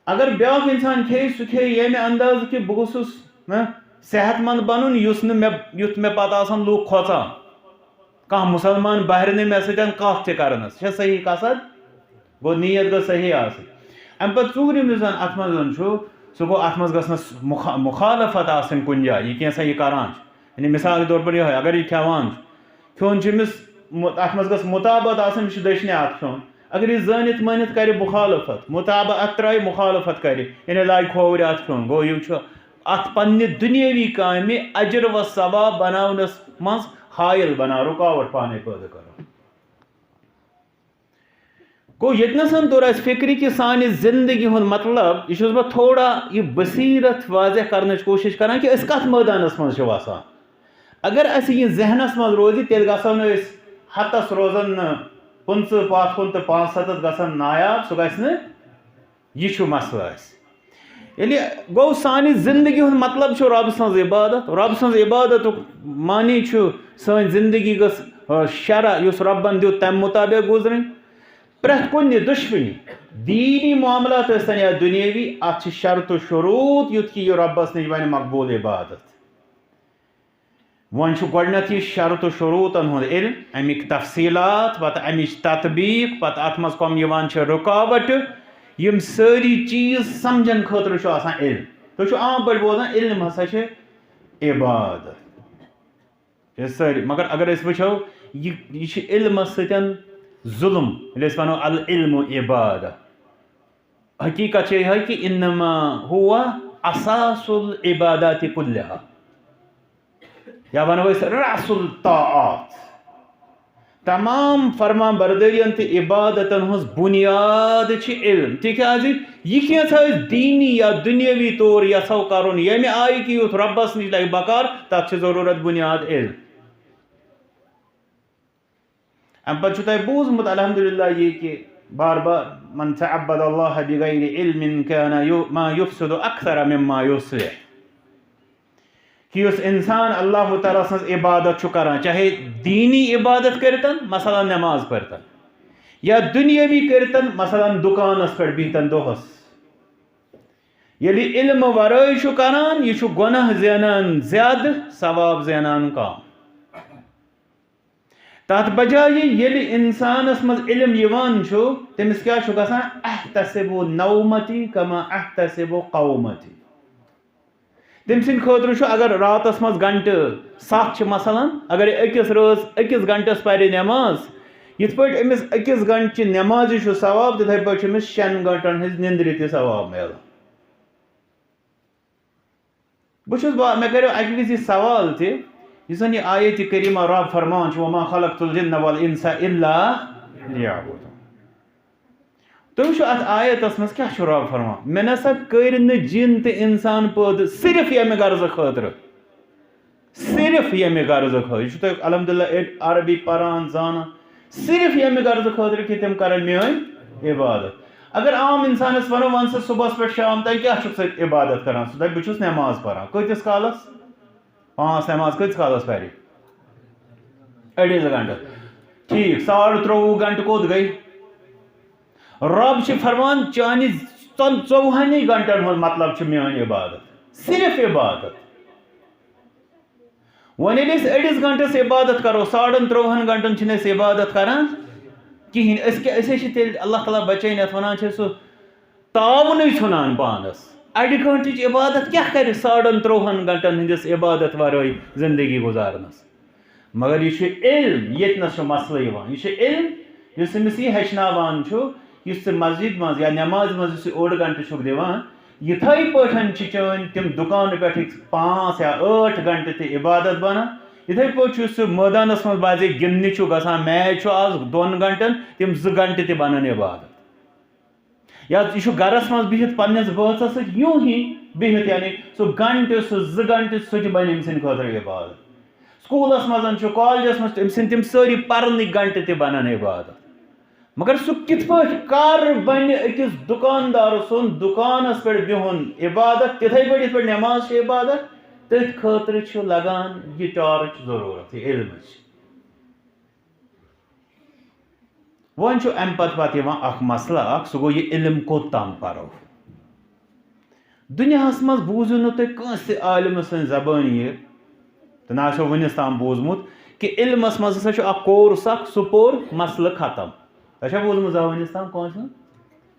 اگر بیٛاکھ اِنسان کھیٚیہِ، سُہ کھیٚیہِ ییٚمہِ اندازٕ کہِ بہٕ گوٚژھُس، نہ، صحت مند بَنُن، یُس نہٕ مےٚ، یُتھ مےٚ پتہٕ آسَن لوٗکھ کھۄژان۔ کانٛہہ مُسلمان بہرِ نہٕ مےٚ سۭتۍ کَتھ تہِ کَرنَس۔ چھےٚ صحیح قصد؟ گوٚو، نیت گٔژھ صحیح آسٕنۍ۔ اَمہِ پَتہٕ ژوٗرِم یُس زَن اَتھ منٛز زَن چھُ، سُہ گوٚو، اَتھ منٛز گٔژھ نہٕ مُخا-، مُخالفت آسٕنۍ کُنہِ جایہِ، یہِ کینٛژھا یہِ کَران چھُ۔ یعنی، مِثال کے طور پر یِہوٚے، اگر یہِ کھٮ۪وان چھُ، کھیوٚن چھُ أمِس مُ-، اَتھ منٛز گٔژھ مُطابقت آسٕنۍ، أمِس چھُ دٔچھنہِ اَتھٕ کھیوٚن۔ اگر یہِ زٲنِتھ مٲنِتھ کَرِ مُخالفت، مُطابقت ترٛایہِ مُخالفت کَرِ، یعنی لاگہِ کھووُرِ اَتھٕ کھیوٚن، گوٚو، یہِ چھُ اَتھ پننہِ دُنیٲوی کامہِ اجر و ثواب بناونس منٛز حائل بنان، رکاوٹ پانے پٲدٕ کران۔ گوٚو، ییٚتنَس توٚر اَسہِ فِکرِ کہِ سانہِ زندگی ہُنٛد مطلب، یہِ چھُس بہٕ تھوڑا یہِ بصیرت واضح کرنٕچ کوٗشِش کران کہِ أسۍ کَتھ مٲدانَس منٛز چھِ وَسان۔ اگر اَسہِ یہِ ذہنَس منٛز روزِ، تیٚلہِ گژھو نہٕ أسۍ ہَتَس روزان نہٕ، پٕنٛژٕہ پَتھ کُن تہٕ پانٛژھ سَتَتھ گژھن نایاب، سُہ گژھِ نہٕ۔ یہِ چھُ مسلہٕ اَسہِ۔ ییٚلہِ گوٚو، سانہِ زندگی ہُنٛد مطلب چھُ رۄب سٕنٛز عبادت۔ رۄب سٕنٛز عبادتُک معنی چھُ سٲنۍ زندگی گٔژھ، آ، شرع یُس رۄبن دیُت، تَمہِ مُطابق گُزرٕنۍ۔ پرٛٮ۪تھ کُنہِ دُشمنی، دیٖنی معاملات ٲسۍتن یا دُنیٲوی، اَتھ چھِ شرط و شروٗط، یُتھ کہِ یہِ رۄبس نِش بنہِ مقبوٗل عبادت۔ وۄنۍ چھُ گۄڈٕنیتھ یہِ شرط و شروٗطن ہُنٛد علم، اَمِکۍ تفصیٖلات، پتہٕ اَمِچ تطبیٖق، پتہٕ اَتھ منٛز کۄم یِوان چھِ رُکاوٹہٕ، یِم سٲری چیٖز سمجھن خٲطرٕ چھُ آسان علم۔ تُہۍ چھِو عام پٲٹھۍ بوزان، علم ہسا چھِ عبادت۔ چھِ سٲری، مگر اگر أسۍ وٕچھو، یہِ، یہِ چھِ علمس سۭتۍ ظلم، ییٚلہِ أسۍ وَنو العلم عبادہ۔ حقیٖقت چھےٚ یِہوٚے کہِ انما ہو اساس العبادات کلہا، یا وَنو أسۍ رأس الطاعات۔ تمام فرمان بردٲرین تہٕ عبادتن ہٕنٛز بُنیاد چھِ علم، تِکیازِ یہِ کینٛژھا أسۍ دیٖنی یا دُنیٲوی طور یژھو کرُن، ییٚمہِ آیہِ کہِ یُتھ رۄبس نِش لگہِ بکار، تتھ چھِ ضروٗرت بُنیاد علم۔ اَمہِ پتہٕ چھُو تۄہہِ بوٗزمُت، الحمدللہ، یہِ کہِ بار بار، من تعبد اللہ بغیر علم کان یو-، ما یفسد اکثر مما یصلح۔ کہِ یُس اِنسان اللہ تعالیٰ سٕنٛز عبادت چھُ کران، چاہے دیٖنی عبادت کٔرِتن، مثلاً نماز پٔرِتن، یا دُنیٲوی کٔرِتن، مثلاً دُکانس پٮ۪ٹھ بِہتن دۄہس، ییٚلہِ علم ورٲے چھُ کران، یہِ چھُ گۄناہ زینان زیادٕ، ثواب زینان کم۔ تَتھ بجایہِ ییٚلہِ اِنسانَس منٛز علم یِوان چھُ، تٔمِس کیٛاہ چھُ گژھان؟ احتسب نومتی کما احتسب قومتی۔ تٔمۍ سٕنٛدِ خٲطرٕ چھُ، اگر راتَس منٛز گھنٹہٕ ستھ چھِ مثلاً، اگر یہِ أکِس رٲژ أکِس گھنٹَس پَرِ نٮ۪ماز، یِتھ پٲٹھۍ أمِس أکِس گھنٹہٕ چہِ نٮ۪مازِ چھُ ثواب، تِتھَے پٲٹھۍ چھُ أمِس شٮ۪ن گھنٹَن ہٕنٛز نِندرِ تہِ ثواب میلان۔ بہٕ چھُس با-، مےٚ کَریو اَکہِ وِزِ یہِ سوال تہِ، یُس زَن یہِ آیتِ کریٖمہ رب فرمان چھُ، "وما خلقت الجن والانس الا لیعبدون۔" تُہۍ وٕچھِو اَتھ آیتَس منٛز کیٛاہ چھُ رب فرمان؟ "مےٚ نَسا کٔرۍ نہٕ جِن تہٕ اِنسان پٲدٕ صرف ییٚمہِ غرضہٕ خٲطرٕ۔" صرف ییٚمہِ غرضہٕ خٲطرٕ، یہِ چھُ تۄہہِ الحمدللہ عربی پران، زانان، صرف ییٚمہِ غرضہٕ خٲطرٕ کہِ تِم کرن میٲنۍ عبادت۔ اگر عام انسانس ونو، ون سا صبحس پٮ۪ٹھ شام تام کیٛاہ چھُکھ ژٕ عبادت کران، سُہ دپہِ، بہٕ چھُس نٮ۪ماز پران۔ کۭتِس کالس؟ پانٛژھ نٮ۪ماز کۭتِس کالس پرِ؟ أڑِس گھنٹس۔ ٹھیٖک، ساڑٕ ترٛۆوُہ گھنٹہٕ کوٚت گٔے؟ رب چھِ فرمان، چانہِ ژۄن-، ژۄوُہنٕے گھنٹن ہُنٛد مطلب چھُ میٲنۍ عبادت، صرف عبادت۔ وۄنۍ ییٚلہِ أسۍ أڑِس گھنٹس عبادت کرو، ساڑن ترٛۆوُہن گھنٹن چھِنہٕ أسۍ عبادت کران کِہیٖنۍ۔ أسۍ کیٛاہ، أسۍ حظ چھِ تیٚلہِ، اللہ تعالیٰ بچٲیِن یَتھ وَنان چھِ، سُہ تاوُنٕے ژھُنان پانَس۔ اَڑِ گھنٹٕچ عبادت کیٛاہ کَرِ ساڑن ترٛۆوُہن گھنٹن ہٕنٛدِس عبادت وَرٲے زندگی گُزارنَس؟ مگر یہِ چھُ علم، ییٚتہِ نَس چھُ مسلہٕ یِوان۔ یہِ چھُ علم، یُس أمِس یہِ ہیٚچھناوان چھُ، یُس ژٕ مسجد منٛز یا نٮ۪مازِ منٛز یُس یہِ اوٚڑ گھنٹہٕ چھُکھ دِوان، یِتھَے پٲٹھۍ چھِ چٲنۍ تِم دُکانہٕ پٮ۪ٹھٕکۍ پانٛژھ یا ٲٹھ گھنٹہٕ تہِ عبادت بَنان۔ یِتھَے پٲٹھۍ چھُ سُہ مٲدانَس منٛز بعضے گِنٛدنہِ چھُ گژھان، میچ چھُ آز دۄن گھنٹَن، تِم زٕ گھنٹہٕ تہِ بَنَن عبادت۔ یا یہِ چھُ گَرَس منٛز بِہِتھ پنٛنِس بٲژَس سۭتۍ یوٗ ہی بِہِتھ، یعنی سُہ گھنٹہٕ، سُہ زٕ گھنٹہٕ، سُہ تہِ بَنہِ أمۍ سٕنٛدِ خٲطرٕ عبادت۔ سکوٗلَس منٛز چھُ، کالجَس منٛز چھُ، أمۍ سٕنٛدۍ تِم سٲری پَرنٕکۍ گھنٹہٕ تہِ بَنَن عبادت۔ مگر سُہ کِتھ پٲٹھۍ، کر بنہِ أکِس دُکاندار سُنٛد دُکانس پٮ۪ٹھ بِہُن عبادت؟ تِتھَے پٲٹھۍ یِتھ پٲٹھۍ نٮ۪ماز چھِ عبادت، تٔتھۍ خٲطرٕ چھُ لگان یہِ ٹارٕچ ضروٗرت، یہِ علمٕچ۔ وۄنۍ چھُ اَمہِ پتہٕ پتہٕ یِوان اکھ مسلہٕ اکھ، سُہ گوٚو یہِ علم کوٚت تام پرو۔ دُنیاہَس منٛز بوٗزِو نہٕ تُہۍ کٲنٛسہِ عالمہٕ سٕنٛزِ زبٲنۍ یہِ، تہٕ نہ آسیو وٕنِس تام بوٗزمُت، کہِ علمَس منٛز ہسا چھُ اکھ کورس اکھ، سُہ پوٚر، مسلہٕ ختم۔ تۄہہِ چھا بوٗزمُت زانٛہہ وٕنِس تام کٲنٛسہِ ہُنٛد؟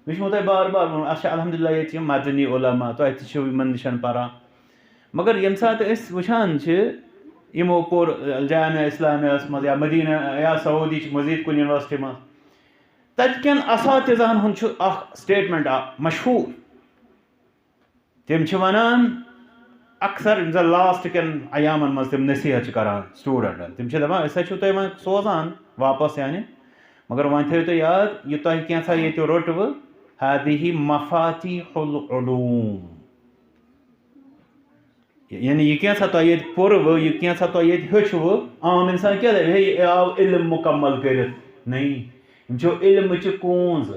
مےٚ چھُ تۄہہِ بار بار ووٚنمُت، اَسہِ چھِ الحمدللہ ییٚتہِ یِم مدنی علماء، تۄہہِ تہِ چھِو یِمَن نِش پَران۔ مگر ییٚمہِ ساتہٕ أسۍ وٕچھان چھِ، یِمو پوٚر الجامعہ اسلامیہَس منٛز یا مدینہ یا سعودی چھِ مزید کُنہِ یونیورسٹی منٛز، تَتہِ کٮ۪ن اساتذہَن ہُنٛد چھُ اکھ statement اکھ مشہوٗر۔ تِم چھِ وَنان، اکثر یِم زَن لاسٹ کٮ۪ن ایامَن منٛز تِم نصیحت چھِ کران سٹوڈنٹن، تِم چھِ دَپان، أسۍ حظ چھِو تۄہہِ وۄنۍ سوزان واپس، یعنی، مگر وۄنۍ تھٲیِو تُہۍ یاد، یہِ تۄہہِ کینٛژھا ییٚتہِ روٚٹوٕ، هذه مفاتيح العلوم۔ یعنی یہِ کینٛژھا تۄہہِ ییٚتہِ پوٚروٕ، یہِ کینٛژھا تۄہہِ ییٚتہِ ہیوٚچھوٕ، عام اِنسان کیٛاہ دَپہِ، ہے، یہِ آو علم مُکمل کٔرِتھ؟ نہیں، یِم چھِ علمٕچہِ کونٛزٕ۔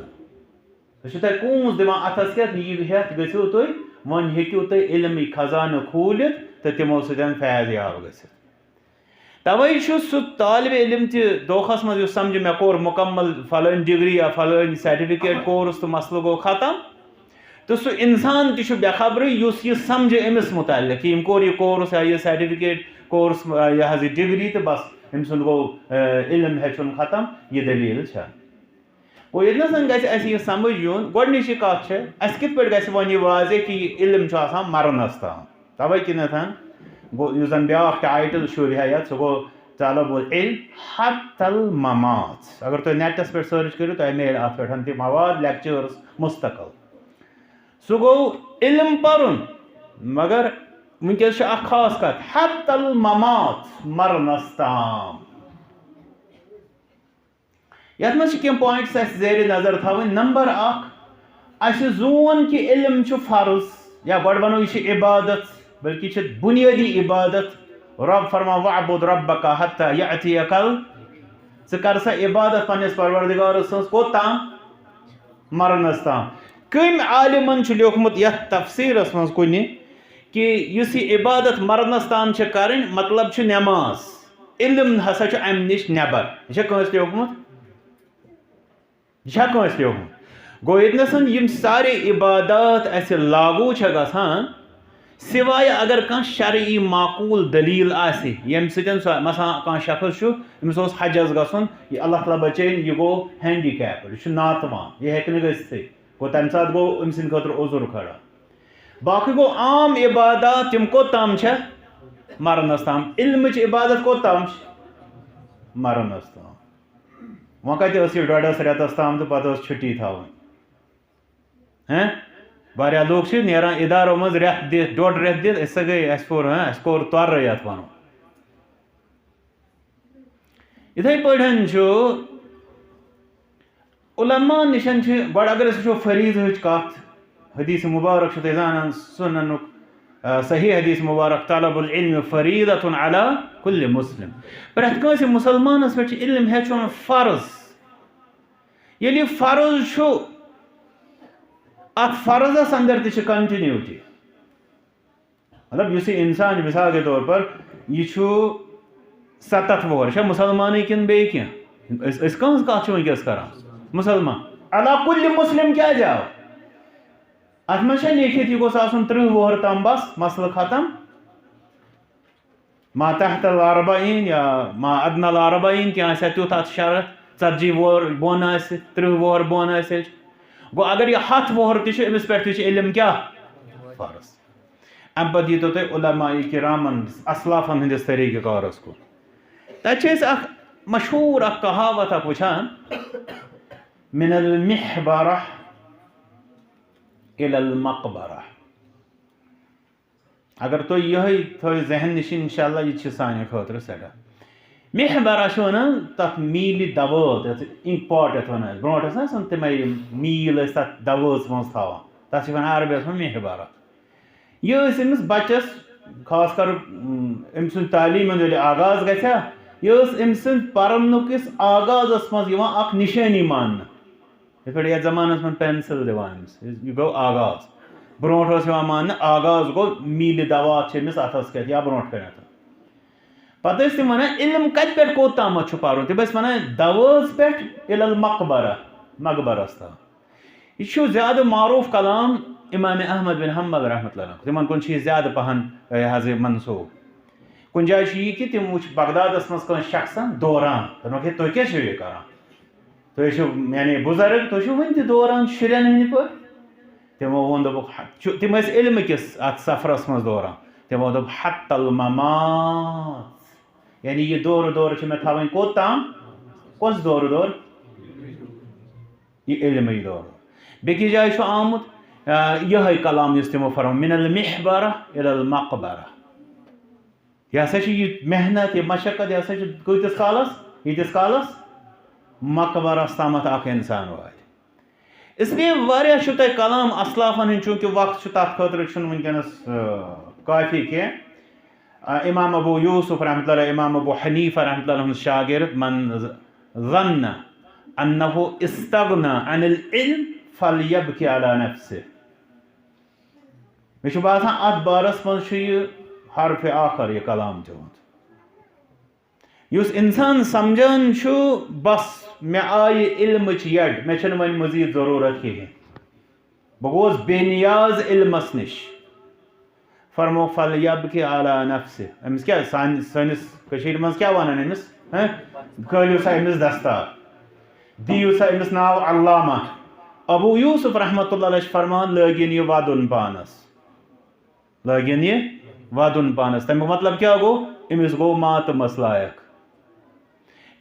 سُہ چھُ تۄہہِ کونٛز دِوان اَتھَس کٮ۪تھ، یہِ ہٮ۪تھ گٔژھِو تُہۍ، وۄنۍ ہیٚکِو تُہۍ علمٕکۍ خزانہٕ کھوٗلِتھ تہٕ تِمو سۭتۍ فیض یاب گٔژھِتھ۔ تَوَے چھُ سُہ طالب علم تہِ دھوکھَس منٛز، یُس سَمجھِ مےٚ کوٚر مُکمل فلٲنۍ ڈگری یا فلٲنۍ سرٹیفکیٹ کورس تہٕ مسلہٕ گوٚو ختم۔ تہٕ سُہ اِنسان تہِ چھُ بے خبرٕے، یُس یہِ سَمجھِ أمِس مُتعلق، کہِ أمۍ کوٚر یہِ کورس یا یہِ سرٹیفکیٹ کورس، یہِ حظ یہِ ڈگری، تہٕ بس، أمۍ سُنٛد گوٚو، اے، علم ہیٚچھُن ختم، یہِ دٔلیٖل چھےٚ۔ گوٚو، ییٚتہِ نَس زَن گژھِ اَسہِ یہِ سَمٕجھ یُن، گۄڈٕنِچی کَتھ چھےٚ، اَسہِ کِتھ پٲٹھۍ گژھِ وۄنۍ یہِ واضح کہِ یہِ علم چھُ آسان مَرنَس تام؟ تَوَے کِنٮ۪تھ گوٚو، یُس زَن بیٛاکھ ٹایٹل شوٗبہِ ہا یَتھ، سُہ گوٚو طلب العلم حتی الممات۔ اگر تُہۍ نیٹَس پٮ۪ٹھ سٔرٕچ کٔرِو، تۄہہِ میلہِ اَتھ پٮ۪ٹھ تہِ مواد، لیکچٲرٕس مُستقل۔ سُہ گوٚو علم پَرُن، مگر وٕنکیٚس چھِ اَکھ خاص کَتھ، حتی الممات، مَرنَس تام۔ یَتھ منٛز چھِ کینٛہہ پوینٹس اَسہِ زیرِ نظر تھاوٕنۍ۔ نمبر اکھ، اَسہِ زون کہِ علم چھُ فرض، یا گۄڈٕ وَنو یہِ چھِ عبادت، بلکہِ یہِ چھِ بُنیٲدی عبادت۔ رب فرمان، "وَاعْبُدْ رَبَّكَ حَتَّى يَأْتِيَكَ ال-"، ژٕ کر سا عبادت پننِس پروردگار سٕنٛز کوٚت تام؟ مَرنَس تام۔ کٔمۍ عالمن چھُ لیوٗکھمُت یَتھ تفسیٖرس منٛز کُنہِ کہِ یُس یہِ عبادت مَرنَس تام چھِ کَرٕنۍ، مطلب چھُ نٮ۪ماز۔ علم ہسا چھُ اَمہِ نِش نٮ۪بر۔ یہِ چھا کٲنٛسہِ لیوٗکھمُت؟ یہِ چھا کٲنٛسہِ لیوٗکھمُت؟ گوٚو، ییٚتہِ نَسَن یِم سارے عبادات اَسہِ لاگوٗ چھےٚ گژھان، سوائے اگر کانٛہہ شرعی معقوٗل دٔلیٖل آسہِ، ییٚمہِ سۭتۍ سُہ، مثلاً، کانٛہہ شخص چھُ، أمِس اوس حجَس گژھُن، یہِ اللہ تعالیٰ بچٲیِن، یہِ گوٚو ہینڈی کیپڈ، یہِ چھُ ناتوان، یہِ ہیٚکہِ نہٕ گٔژھتھٕے۔ گوٚو، تَمہِ ساتہٕ گوٚو أمۍ سٕنٛدِ خٲطرٕ عذر کھڑا۔ باقٕے گوٚو عام عبادات، تِم کوٚت تام چھےٚ؟ مَرنَس تام۔ علمٕچ عبادت کوٚت تام چھِ؟ مَرنَس تام۔ وۄنۍ کَتہِ ٲس یہِ ڈۄڈَس رٮ۪تَس تام تہٕ پَتہٕ ٲس چھُٹی تھاوٕنۍ؟ ہیں؟ واریاہ لوٗکھ چھِ نیران اِدارو منٛز رٮ۪تھ دِتھ، ڈۄڈ رٮ۪تھ دِتھ، أسۍ سا گٔے، اَسہِ کوٚر، ہیں، اَسہِ کوٚر تۄرٕ یَتھ وَنو۔ یِتھَے پٲٹھۍ چھُ علماء نِش چھِ، گۄڈٕ اگر أسۍ وٕچھو فریٖضہٕچ کَتھ، حدیث مُبارک چھُ تُہۍ زانان، سُننُک، آ، صحیح حدیث مبارک، "طلب العلم فریضة علی کل مسلم"۔ پرٛٮ۪تھ کٲنٛسہِ مُسلمانَس پٮ۪ٹھ چھُ علم ہیٚچھُن فرض۔ ییٚلہِ یہِ فرض چھُ، اَتھ فرضَس اندر تہِ چھِ continuity۔ مطلب، یُس یہِ اِنسان چھُ، مثال کے طور پر، یہِ چھُ ستتھ وُہُر، چھا مُسلمانٕے کِنہٕ بیٚیہِ کینٛہہ؟ أسۍ، أسۍ کٕہٕنٛز کَتھ چھِ وٕنکیٚس کران؟ مُسلمان۔ علی کل مسلم کیٛازِ آو؟ اَتھ منٛز چھا لیکھِتھ یہِ گوٚژھ آسُن تٕرٛہ وُہُر تام، بس مسلہٕ ختم؟ ما تحت الاربعین یا ما ادنى الاربعین، کینٛہہ آسہِ ہا تیُتھ اَتھ شرط، ژتجی وُہُر بۄن آسہِ، تٕرٛہ وُہُر بۄن آسہِ۔ گوٚو، اگر یہِ ہَتھ وُہُر تہِ چھُ، أمِس پٮ۪ٹھ تہِ چھُ علم کیٛاہ؟ فرض۔ اَمہِ پَتہٕ ییٖتو تۄہہِ علماء کرامن، اسلافن ہٕنٛدِس طریٖقہٕ کارس کُن۔ تَتہِ چھِ أسۍ اکھ مشہوٗر اکھ کہاوت اکھ وٕچھان، "من المحبرة إلى المقبرة"۔ اگر تُہۍ یِہوٚے تھٲیِو ذہن نِش، انشاءاللہ یہِ تہِ چھِ سانہِ خٲطرٕ سٮ۪ٹھاہ۔ محبرہ چھِ وَنان تَتھ میٖلہِ دَوٲژ، یَتھ ink pot یَتھ وَنان ٲسۍ۔ برونٛٹھ ٲسۍ نہ آسان تِمَے یِم میٖل ٲسۍ تَتھ دَوٲژ منٛز تھاوان، تَتھ چھِ وَنان عربی یَس منٛز محبرہ۔ یہِ ٲسۍ أمِس بَچَس، خاص کر، اۭں، أمۍ سُنٛد تعلیٖم ہُنٛد ییٚلہِ آغاز گژھِ ہا، یہِ ٲس أمۍ سٕنٛدِ پَرنُک یُس آغازَس منٛز یِوان اَکھ نِشٲنی ماننہٕ۔ یِتھ پٲٹھۍ یَتھ زمانَس منٛز pencil دِوان أمِس، یہِ گوٚو آغاز۔ برونٛٹھ اوس یِوان ماننہٕ، آغاز گوٚو میٖلہِ دوا چھِ أمِس اَتھَس کٮ۪تھ یا برونٛٹھ کَنٮ۪تھ۔ پَتہٕ ٲسۍ تِم وَنان، "علم کَتہِ پٮ۪ٹھ کوٚت تامَتھ چھُ پَرُن؟" تِم ٲسۍ وَنان، "دَوٲژ پٮ۪ٹھ اِلَل مقبرہ، مقبرَس تام۔" یہِ چھُ زیادٕ معروٗف کلام امام احمد بن حنبل رحمۃ اللہ علیہ۔ تِمَن کُن چھُ یہِ زیادٕ پَہَن، یہِ حظ، یہِ منسوٗب۔ کُنہِ جایہِ چھُ یہِ کہِ تِم وٕچھ بغدادَس منٛز کٲنٛسہِ شخصَن دوران، دوٚپنَکھ، "ہے، تُہۍ کیٛاہ چھِو یہِ کَران؟" تُہۍ چھِو، یعنی، بُزرگ، تُہۍ چھِو وٕنہِ تہِ دوران شُرٮ۪ن ہٕنٛدِ پٲٹھۍ؟ تِمو ووٚن، دوٚپُکھ، ہہ، چھُ، تِم ٲسۍ علمہٕ کِس اَتھ سفرَس منٛز دوران۔ تِمو دوٚپ، "حتی الممات"، یعنی، یہِ دورٕ دورٕ چھِ مےٚ تھاوٕنۍ کوٚت تام؟ کۄس دورٕ دورٕ؟ یہِ علمٕے دورٕ۔ بیٚکِس جایہِ چھُ آمُت، آ، یِہوٚے کلام، یُس تِمو فرموو، "من المحبرہ الی المقبرہ"۔ یہِ ہسا چھِ یہِ محنت، یہِ مشقت، یہِ ہسا چھِ کۭتِس کالس؟ ییٖتِس کالس مقبرس تامتھ اکھ انسان واتہِ۔ اس لیے واریاہ چھُ تۄہہِ کلام اسلافن ہٕنٛدۍ، چوٗنٛکہِ وقت چھُ تتھ خٲطرٕ چھُنہٕ وٕنکیٚنس، آ، کافی کینٛہہ۔ آ، امام ابو یوسف رحمۃ اللہ علیہ، امام ابو حنیفہ رحمۃ اللہ علیہ ہُنٛد شاگرد، "من ظن انہ استغنى عن العلم فلیبک علی نفسہ"۔ مےٚ چھُ باسان، اَتھ بارَس منٛز چھُ یہِ حرفِ آخر، یہِ کلام تِہُنٛد۔ یُس اِنسان سمجھان چھُ، "بس، مےٚ آیہِ علمٕچ یڈ، مےٚ چھَنہٕ وۄنۍ مزیٖد ضروٗرت کِہیٖنۍ، بہٕ گوس بے نیاز علمَس نِش"، فرموو، "فلیبک علی نفسہ"۔ أمِس کیٛاہ، سانہِ، سٲنِس کٔشیٖرِ منٛز کیٛاہ وَنان أمِس؟ ہہ؟ کھٲلِو سا أمِس دستار، دِیِو سا أمِس ناو علامہ۔ ابو یوسف رحمۃ اللہ علیہ چھِ فرمان، لٲگِن یہِ وَدُن پانَس۔ لٲگِن یہِ وَدُن پانَس۔ تَمیُک مطلب کیٛاہ گوٚو؟ أمِس گوٚو ماتمَس لایق۔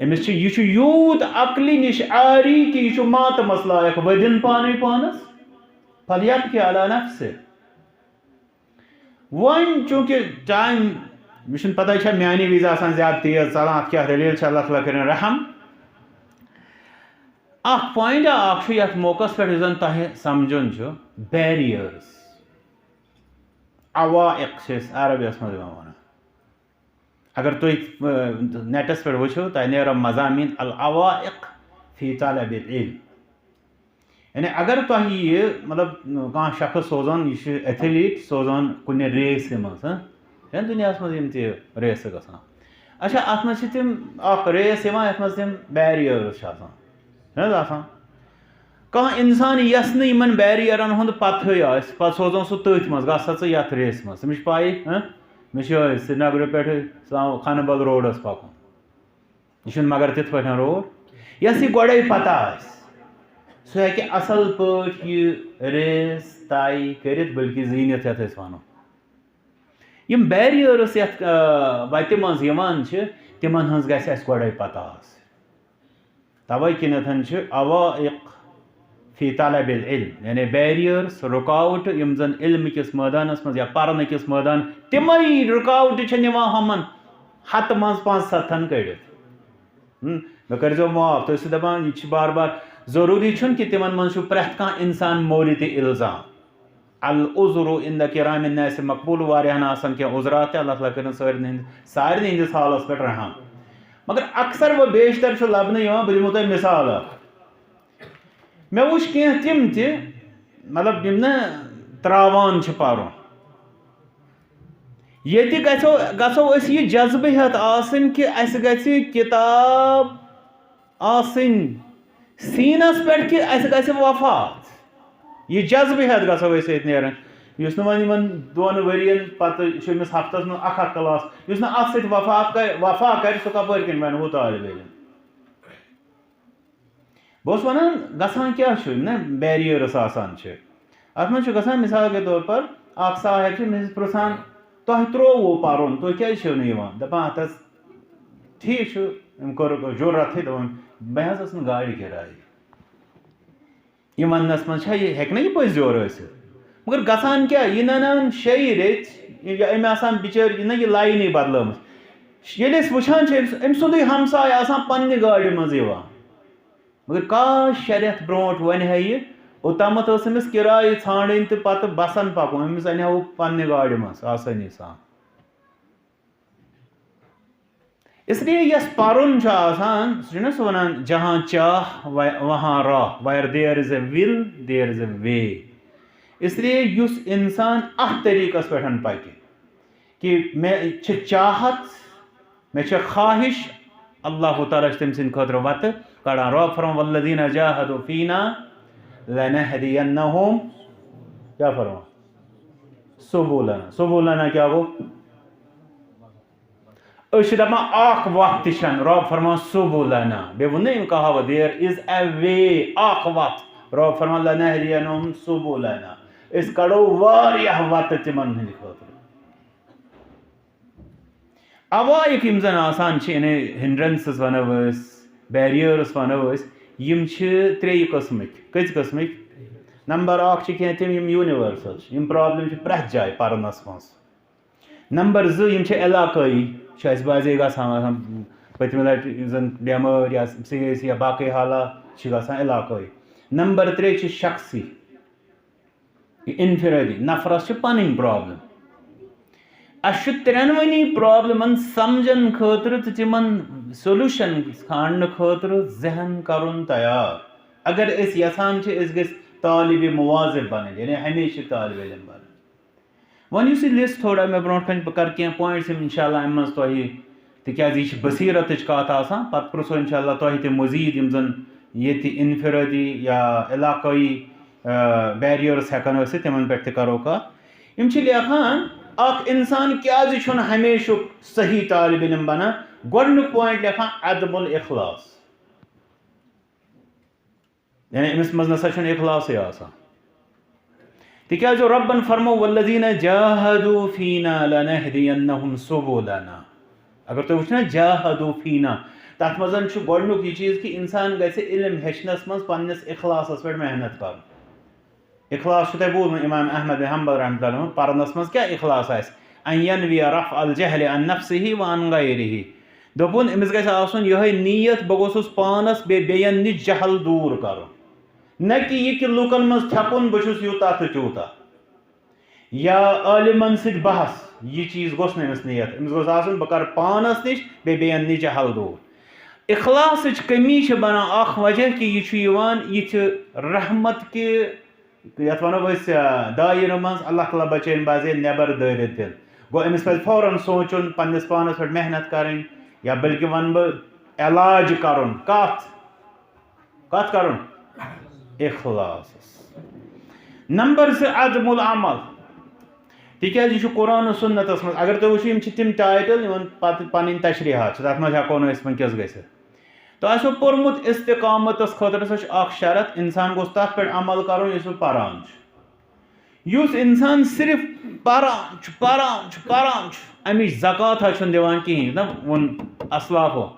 أمِس چھِ، یہِ چھُ یوٗت عقلہِ نِش عاری کہِ یہِ چھُ ماتمَس لایق، وَدِن پانَے پانَس۔ فلیبک علی نفسہ۔ وۄنۍ چوٗنٛکہِ time، مےٚ چھُنہٕ پَتہ، یہِ چھا میٛانہِ وِزِ آسان زیادٕ تیز ژَلان، اَتھ کیٛاہ دٔلیٖل چھِ، اللہ تعالیٰ کٔرِن رحم۔ اَکھ point اَکھ چھُ یَتھ موقعَس پٮ۪ٹھ، یُس زَن تۄہہِ سَمجھُن چھُ، barriers۔ عوائق چھِ أسۍ عربیَس منٛز یِوان وَنان۔ اگر تُہۍ، آ، netس پٮ۪ٹھ وٕچھِو، تۄہہِ نیرو مضامین العوائق فی طلب العلم۔ یعنی اگر تۄہہِ یہِ، مطلب، کانٛہہ شخص سوزان، یہِ چھُ athlete سوزان کُنہِ raceہِ منٛز، ہاں؟ چھَنہٕ دُنیاہَس منٛز یِم تہِ raceہٕ گژھان۔ اچھا، اَتھ منٛز چھِ تِم اَکھ race یِوان، یَتھ منٛز تِم barriers چھِ آسان۔ چھِنہٕ حظ آسان؟ کانٛہہ اِنسان یَس نہٕ یِمَن barrierن ہُنٛد پَتہٕے آسہِ، پَتہٕ سوزان سُہ تٔتھۍ منٛز، گژھ سا ژٕ یَتھ raceہِ منٛز۔ تٔمِس چھِ پَیی، ہہ؟ مےٚ چھِ یِہوٚے سرینگرٕ پٮ۪ٹھٕ سام-، خانہٕ بل roadس پَکُن۔ یہِ چھُنہٕ مگر تِتھ پٲٹھۍ road۔ یَس یہِ گۄڈَے پَتہ آسہِ، سُہ ہیٚکہِ اَصٕل پٲٹھۍ یہِ race طے کٔرِتھ، بلکہِ زیٖنِتھ، یَتھ أسۍ وَنو۔ یِم barriers یَتھ، آ، وَتہِ منٛز یِوان چھِ، تِمَن ہٕنٛز گژھِ اَسہِ گۄڈَے پَتہ آسٕنۍ۔ تَوَے کِنٮ۪تھ چھِ عوائق فی طلب العلم، یعنی barriers، رُکاوٹہٕ، یِم زَن علمہٕ کِس مٲدانَس منٛز یا پَرنہٕ کِس مٲدان، تِمَے رُکاوٹہٕ چھِ نِوان ہُمَن ہَتہٕ منٛز پانٛژھ سَتَن کٔڑِتھ۔ ہم، مےٚ کٔرۍزیو معاف، تُہۍ ٲسِو دَپان، یہِ چھِ بار بار، ضروٗری چھُنہٕ کہِ تِمَن منٛز چھُ پرٛٮ۪تھ کانٛہہ اِنسان مورد الزام۔ العذر عند کرام الناس مقبول، واریاہن آسان کینٛہہ عذرات تہِ، اللہ تعالیٰ کٔرِن سارنٕے ہٕنٛدِ، سارنٕے ہٕنٛدِس حالس پٮ۪ٹھ رحم۔ مگر اکثر و بیشتر چھُ لبنہٕ یِوان، بہٕ دِمو تۄہہِ مثال اکھ۔ مےٚ وٕچھ کینٛہہ تِم تہِ، مطلب، یِم نہٕ تراوان چھِ پرُن۔ ییٚتہِ گژھو، گژھو أسۍ یہِ جذبہٕ ہٮ۪تھ آسٕنۍ کہِ اَسہِ گژھِ کِتاب آسٕنۍ سیٖنَس پٮ۪ٹھ کہِ اَسہِ گژھِ وفات۔ یہِ جذبہٕ ہٮ۪تھ گژھو أسۍ ییٚتہِ نیرٕنۍ۔ یُس نہٕ وۄنۍ یِمَن دۄن ؤرِیَن پَتہٕ چھُ أمِس ہفتَس منٛز اَکھ اَکھ کلاس، یُس نہٕ اَتھ سۭتۍ وفات کَرِ، وفا کَرِ، سُہ کَپٲرۍ کِنۍ بَنہِ ہُہ طالب علم؟ بہٕ اوسُس وَنان، گژھان کیٛاہ چھُ، نہ، barriers آسان چھِ۔ اَتھ منٛز چھُ گژھان، مثال کے طور پر، اَکھ صاحب چھُ مےٚ پرٛژھان، "تۄہہِ ترٛووُ پَرُن، تُہۍ کیٛازِ چھِو نہٕ یِوان؟" دَپان، "اَتھ حظ ٹھیٖک چھُ، أمۍ کوٚر جُرتھٕے، دوٚپُن، مےٚ حظ ٲس نہٕ گاڑِ کِراے۔" یہِ وَننَس منٛز چھا یہِ، ہیٚکہِ نہ یہِ پٔزۍ یورٕ ٲسِتھ؟ مگر گژھان کیٛاہ، یہِ نَنان شیٚیہِ ریٚژِ، یہِ، یہِ أمۍ آسان بِچٲرۍ، یہِ نہ یہِ لاینٕے بدلٲومٕژ۔ ییٚلہِ أسۍ وٕچھان چھِ، أمۍ سُ-، أمۍ سُنٛدُے ہمساے آسان پنٛنہِ گاڑِ منٛز یِوان۔ مگر کاش شےٚ رٮ۪تھ برونٛٹھ وَنہِ ہا یہِ، اوٚتامَتھ ٲس أمِس کِرایہِ ژھانٛڈٕنۍ تہٕ پَتہٕ بَسَن پَکُن، أمِس اَنہِ ہا ہُہ پنٛنہِ گاڑِ منٛز آسٲنی سان۔ اس لیے یۄس پَرُن چھُ آسان، سُہ چھُنہ سُہ وَنان، "جہاں چاہ و-، وہاں راہ"، where there is a will, there is a way۔ اس لیے یُس اِنسان اَتھ طریٖقَس پٮ۪ٹھ پَکہِ، کہِ مےٚ چھِ چاہت، مےٚ چھِ خواہِش، اللہ تعالیٰ چھُ تٔمۍ سٕنٛدِ خٲطرٕ وَتہٕ کَڑان۔ رۄب فرماوان، "والذین جاہدوا فینا لنہدینہم"، کیٛاہ فرماوان؟ سبلنا۔ سبلنا کیٛاہ گوٚو؟ أسۍ چھِ دَپان، اَکھ وَتھ تہِ چھَنہٕ۔ رۄب فرماوان، سبلنا۔ بیٚیہِ ووٚن نہ أمۍ کہاوت، "There is a way"، اَکھ وَتھ۔ رۄب فرماوان، "لنہدینہم سبلنا"۔ أسۍ کَڑو واریاہ وَتہٕ تِمَن ہٕنٛدِ خٲطرٕ۔ عوائق یِم زَن آسان چھِ، یعنی hindrances وَنو أسۍ، barriers وَنو أسۍ، یِم چھِ ترٛیٚیہِ قٕسمٕکۍ۔ کٔژِ قٕسمٕکۍ؟ نمبر اَکھ چھِ کینٛہہ تِم، یِم universal چھِ، یِم problem چھِ پرٛٮ۪تھ جایہِ پَرنَس منٛز۔ نمبر زٕ، یِم چھِ علاقٲیی، چھِ اَسہِ بعضے گژھان، آسان پٔتمہِ لَٹہِ یُس زَن بٮ۪مٲرۍ یا سٲنۍ ٲسۍ یا باقٕے حالات چھِ گژھان علاقٲیی۔ نمبر ترٛےٚ چھِ شخصی، یہِ انفرٲدی، نفرَس چھِ پَنٕنۍ problem۔ اَسہِ چھُ ترٛٮ۪نوٕنی problemن سمجھن خٲطرٕ تہٕ تِمَن solution ژھانڈنہٕ خٲطرٕ ذہن کَرُن تیار۔ اگر أسۍ یَژھان چھِ، أسۍ گٔژھۍ طالب مواظب بَنٕنۍ، یعنی ہمیشہِ طالب علم بَنٕنۍ۔ وۄنۍ یُس یہِ list تھوڑا مےٚ برونٛٹھ کَنہِ، بہٕ کَرٕ کینٛہہ points یِم اِنشاء اللہ اَمہِ منٛز تۄہہِ، تِکیٛازِ یہِ چھِ بصیٖرتٕچ کَتھ آسان، پَتہٕ پرٛژھو اِنشاء اللہ تۄہہِ تہِ مٔزیٖد یِم زَن ییٚتہِ انفرٲدی یا علاقٲیی، آ، barriers ہٮ۪کَن ٲسِتھ، تِمَن پٮ۪ٹھ تہِ کَرو کَتھ۔ یِم چھِ لیکھان، اَکھ اِنسان کیٛازِ چھُنہٕ ہمیشُک صحیح طالب علم بَنان؟ گۄڈٕنیُک point لیکھان، عدم الاخلاص۔ یعنی أمِس منٛز نسا چھُنہٕ اخلاصٕے آسان۔ تِکیٛازِ رۄبن فرموو، "والذین جاہدوا فینا لنہدینہم سبلنا۔" اگر تُہۍ وٕچھِو نا، "جاہدوا فینا"، تَتھ منٛز چھُ گۄڈٕنیُک یہِ چیٖز کہِ اِنسان گژھِ علم ہیٚچھنَس منٛز پنٛنِس اخلاصَس پٮ۪ٹھ محنت کَرُن۔ اخلاص چھُ تۄہہِ بوٗزمُت، امام احمد بن حنبل رحمۃ اللہ علیہ، پرنس منٛز کیٛاہ اخلاص آسہِ؟ ان ینوی رفع الجہل عن نفسہ و عن غیرہ۔ دوٚپُن، أمِس گژھِ آسُن یِہوٚے نیت، بہٕ گوٚژھُس پانس بیٚیہِ بیٚین نِش جہل دوٗر کرُن۔ نہ کہِ یہِ کہِ لوٗکن منٛز تھٮ۪کُن، بہٕ چھُس یوٗتاہ تہٕ تیوٗتاہ۔ یا عٲلمن سۭتۍ بحث، یہِ چیٖز گوٚژھ نہٕ أمِس نیت۔ أمِس گوٚژھ آسُن، بہٕ کرٕ پانس نِش بیٚیہِ بیٚین نِش جہل دوٗر۔ اخلاصٕچ کمی چھِ بنان اکھ وجہ کہِ یہِ چھُ یِوان یِتھِ رحمت کہِ، یَتھ وَنو أسۍ، آ، دایرٕ منٛز، اللہ تعالیٰ بچٲیِن بعضے نٮ۪بر دٲرِتھ دِل۔ گوٚو أمِس پَزِ فوراً سونٛچُن، پنٛنِس پانَس پٮ۪ٹھ محنت کَرٕنۍ، یا بلکہِ وَنہٕ بہٕ علاج کَرُن۔ کَتھ؟ کَتھ کَرُن؟ اخلاصَس۔ نمبر زٕ، عدم العمل۔ تِکیٛازِ یہِ چھُ قرآن و سُنتَس منٛز، اگر تُہۍ وٕچھِو، یِم چھِ تِم title، یِمَن پَتہٕ پَنٕنۍ تشریحات چھِ، تَتھ منٛز ہٮ۪کو نہٕ أسۍ وٕنکیٚس گٔژھِتھ۔ تۄہہِ آسیو پوٚرمُت، استقامتس خٲطرٕ سا چھُ اکھ شرط، انسان گوٚژھ تتھ پٮ۪ٹھ عمل کرُن یُس سُہ پران چھُ۔ یُس انسان صرف پران چھُ، پران چھُ، پران چھُ، امِچ زکات ہا چھُنہٕ دِوان کِہیٖنۍ۔ نہ ووٚن اسلافو،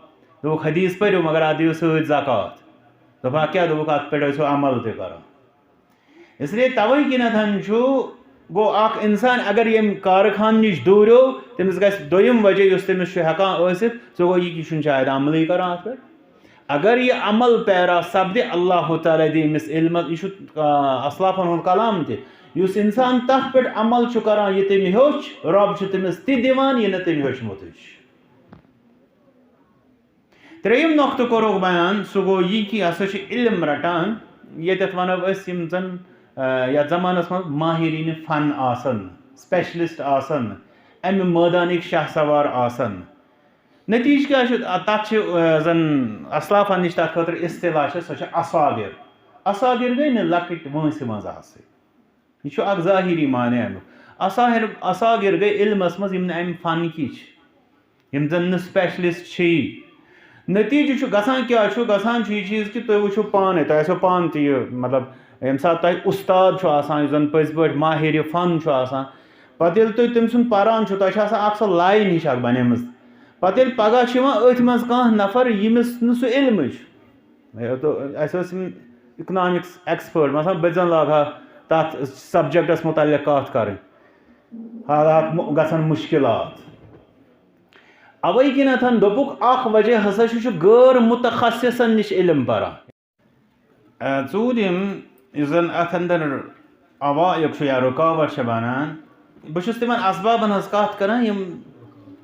دوٚپُکھ، "حدیث پٔرِو، مگر اتھ دِیِو سۭتۍ زکات۔" دوٚپُکھ، "اتھ کیٛاہ؟" دوٚپُکھ، "اتھ پٮ۪ٹھ ٲسِو عمل تہِ کران۔" اس لیے توے کِنیتھ چھُ، گوٚو اکھ انسان اگر ییٚمہِ کارخانہٕ نِش دوٗریو، تٔمِس گژھِ دوٚیِم وجہ یُس تٔمِس چھُ ہٮ۪کان ٲسِتھ، سُہ گوٚو یہِ کہِ یہِ چھُنہٕ شاید عملٕے کران اتھ پٮ۪ٹھ۔ اگر یہِ عمل پیرا سپدِ، اللہ تعالیٰ دِ أمِس علمس، یہِ چھُ، آ، اسلافن ہُنٛد کلام تہِ، یُس اِنسان تَتھ پٮ۪ٹھ عمل چھُ کران، یہِ تٔمۍ ہیوٚچھ، رۄب چھُ تٔمِس تہِ دِوان، یہِ نہٕ تٔمۍ ہیوٚچھمُتٕے چھُ۔ ترٛیٚیِم نۄقطہٕ کوٚرُکھ بیان، سُہ گوٚو یہِ کہِ یہِ ہسا چھُ علم رٹان، ییٚتٮ۪تھ وَنو أسۍ یِم زَن، آ، یَتھ زمانَس منٛز ماہریٖنِ فن آسَن، specialist آسَن، اَمہِ مٲدانٕکۍ شاہ سوار آسَن۔ نتیجہٕ کیٛاہ چھُ؟ آ، تَتھ چھِ، آ، زَن اسلافَن نِش تَتھ خٲطرٕ اصطلاح چھِ، سۄ چھِ اصاغر۔ اصاغر گٔے نہٕ لۄکٕٹۍ وٲنٛسہِ منٛز آسٕنۍ۔ یہِ چھُ اکھ ظٲہِری معنی اَمیُک۔ اصاہر-، اصاغر گٔے علمس منٛز یِم نہٕ اَمہِ فن کِتۍ چھِ، یِم زن نہٕ specialist چھِ۔ نتیجہٕ چھُ گژھان، کیٛاہ چھُ گژھان، چھُ یہِ چیٖز کہِ تُہۍ وٕچھِو پانے، تۄہہِ آسیو پانہٕ تہِ یہِ، مطلب، ییٚمہِ ساتہٕ تۄہہِ اُستاد چھُ آسان، یُس زن پٔزۍ پٲٹھۍ ماہرِ فن چھُ آسان، پتہٕ ییٚلہِ تُہۍ تٔمۍ سُنٛد پران چھُو، تۄہہِ چھِ آسان اکھ سۄ line ہِش اکھ بنیمٕژ۔ پتہٕ ییٚلہِ پگاہ چھُ یِوان أتھۍ منٛز کانٛہہ نفر، ییٚمِس نہٕ سُہ علمٕے چھُ، ہے، تو اَسہِ ٲسۍ یِم economics expert، مثلاً، بہٕ زَن لاگہٕ ہا تَتھ subjectس مُتعلِق کَتھ کَرٕنۍ، حالات مُ-، گژھن مُشکِلات۔ اَوَے کِنٮ۪تھ دوٚپُکھ، اَکھ وجہ ہسا چھُ، چھُ غٲر مُتخصصن نِش علم پَران۔ آ، ژوٗرِم، یُس زَن اَتھ اندر عوائق چھُ یا رُکاوٹ چھِ بنان، بہٕ چھُس تِمن اسبابن ہٕنٛز کتھ کران، یِم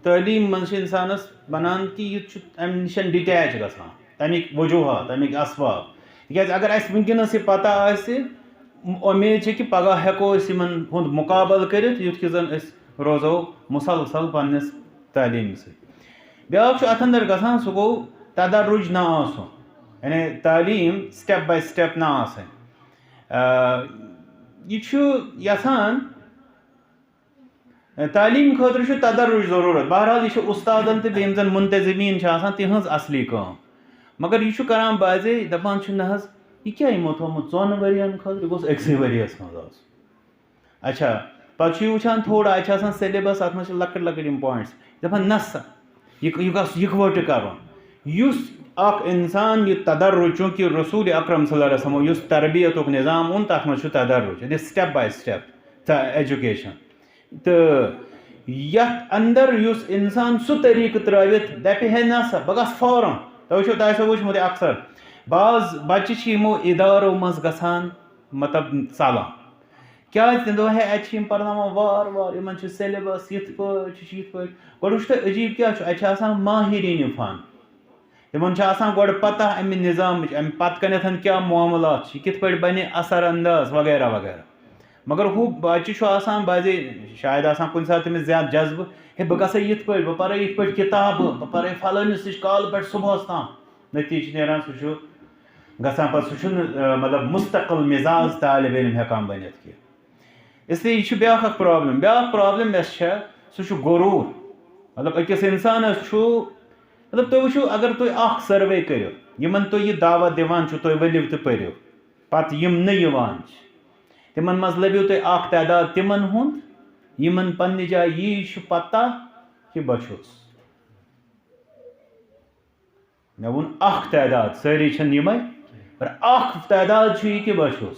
تعلیٖم منٛز چھِ انسانس بنان کہِ یہِ چھُ امہِ نِش detach گژھان، تمیِکۍ وجوہات، تمیِکۍ اسباب۔ تِکیازِ اگر اسہِ وٕنکیٚنس یہِ پتہ آسہِ، اُمید چھِ کہِ پگاہ ہٮ۪کو أسۍ یِمن ہُنٛد مُقابلہٕ کٔرِتھ، یُتھ کہِ زن أسۍ روزو مُسلسل پننِس تعلیٖمہِ سۭتۍ۔ بیٛاکھ چھُ اَتھ اندر گژھان، سُہ گوٚو تدرج نہ آسُن، یعنی تعلیٖم step by step نہ آسٕنۍ۔ آ، یہِ چھُ یژھان، تعلیٖم خٲطرٕ چھُ تدرج ضروٗرت۔ بہرحال، یہِ چھُ اُستادن تہٕ بیٚیہِ یِم زن منتظمین چھِ آسان، تِہنٛز اصلی کٲم۔ مگر یہِ چھُ کران بعضے، دپان چھُ، نہ حظ، یہِ کیٛاہ یِمو تھوٚومُت ژۄن ؤرین خٲطرٕ؟ یہِ گوٚژھ أکسٕے ؤریس منٛز آسُن۔ اچھا، پتہٕ چھُ یہِ وٕچھان تھوڑا، اَتہِ چھِ آسان syllabus، اَتھ منٛز چھِ لۄکٕٹۍ لۄکٕٹۍ یِم points۔ دَپان، نہ سا، یہِ، یہِ گژھِ یِکوَٹہٕ کَرُن۔ یُس اکھ اِنسان یہِ تدرج، چوٗنٛکہِ رسول اکرم صلی اللہ علیہ وسلمو یُس تربیتُک نظام اوٚن، تَتھ منٛز چھُ تدرج، یعنی step by step education۔ تہٕ یَتھ اندر یُس اِنسان سُہ طریٖقہٕ ترٲوِتھ دَپہِ ہے، نہ سا، بہٕ گژھٕ فوراً۔ تۄہہِ چھُو، تۄہہِ آسیو وٕچھمُت یہِ اکثر، بعض بچہِ چھِ یِمو ادارو منٛز گژھان، مطلب، ژلان۔ کیٛازِ؟ تِم دَپان، ہے، اَتہِ چھِ یِم پَرناوان وار وار، یِمَن چھُ syllabus یِتھ پٲٹھۍ، چھُ، چھُ یِتھ پٲٹھۍ۔ گۄڈٕ وٕچھ تۄہہِ عجیٖب کیٛاہ چھُ، اَتہِ چھِ آسان ماہریٖنِ فن۔ تِمَن چھِ آسان گۄڈٕ پَتہ اَمہِ نظامٕچ، اَمہِ پَتہٕ کَنٮ۪تھ کیٛاہ معاملات چھِ، کِتھ پٲٹھۍ بَنہِ اثر انداز وغیرہ وغیرہ۔ مگر ہُہ بَچہِ چھُ آسان بعضے، شاید آسان کُنہِ ساتہٕ تٔمِس زیادٕ جذبہٕ، ہے، بہٕ گژھٕ یِتھ پٲٹھۍ، بہٕ پَرٕ یِتھ پٲٹھۍ کِتابہٕ، بہٕ پَرٕ فلٲنِس نِش کالہٕ پٮ۪ٹھ صُبحَس تام۔ نتیٖجہٕ چھُ نیران، سُہ چھُ گژھان پَتہٕ، سُہ چھُنہٕ، آ، مطلب، مستقل مزاج طالب علم ہٮ۪کان بٔنِتھ کینٛہہ۔ اس لیے یہِ چھُ بیٛاکھ اکھ problem۔ بیٛاکھ problem یۄس چھےٚ، سُہ چھُ غروٗر۔ مطلب، أکِس اِنسانَس چھُ، مطلب، تُہۍ وٕچھِو، اگر تُہۍ اکھ survey کٔرِو، یِمن تُہۍ یہِ دعوت دِوان چھِو، تُہۍ ؤلِو تہٕ پٔرِو، پتہٕ یِم نہٕ یِوان چھِ، تِمن منٛز لٔبِو تُہۍ اکھ تعداد تِمن ہُنٛد، یِمن پننہِ جایہِ یی چھُ پتہ کہِ بہٕ چھُس۔ مےٚ ووٚن اکھ تعداد، سٲری چھِنہٕ یِمے، مگر اکھ تعداد چھُ یہِ کہِ بہٕ چھُس۔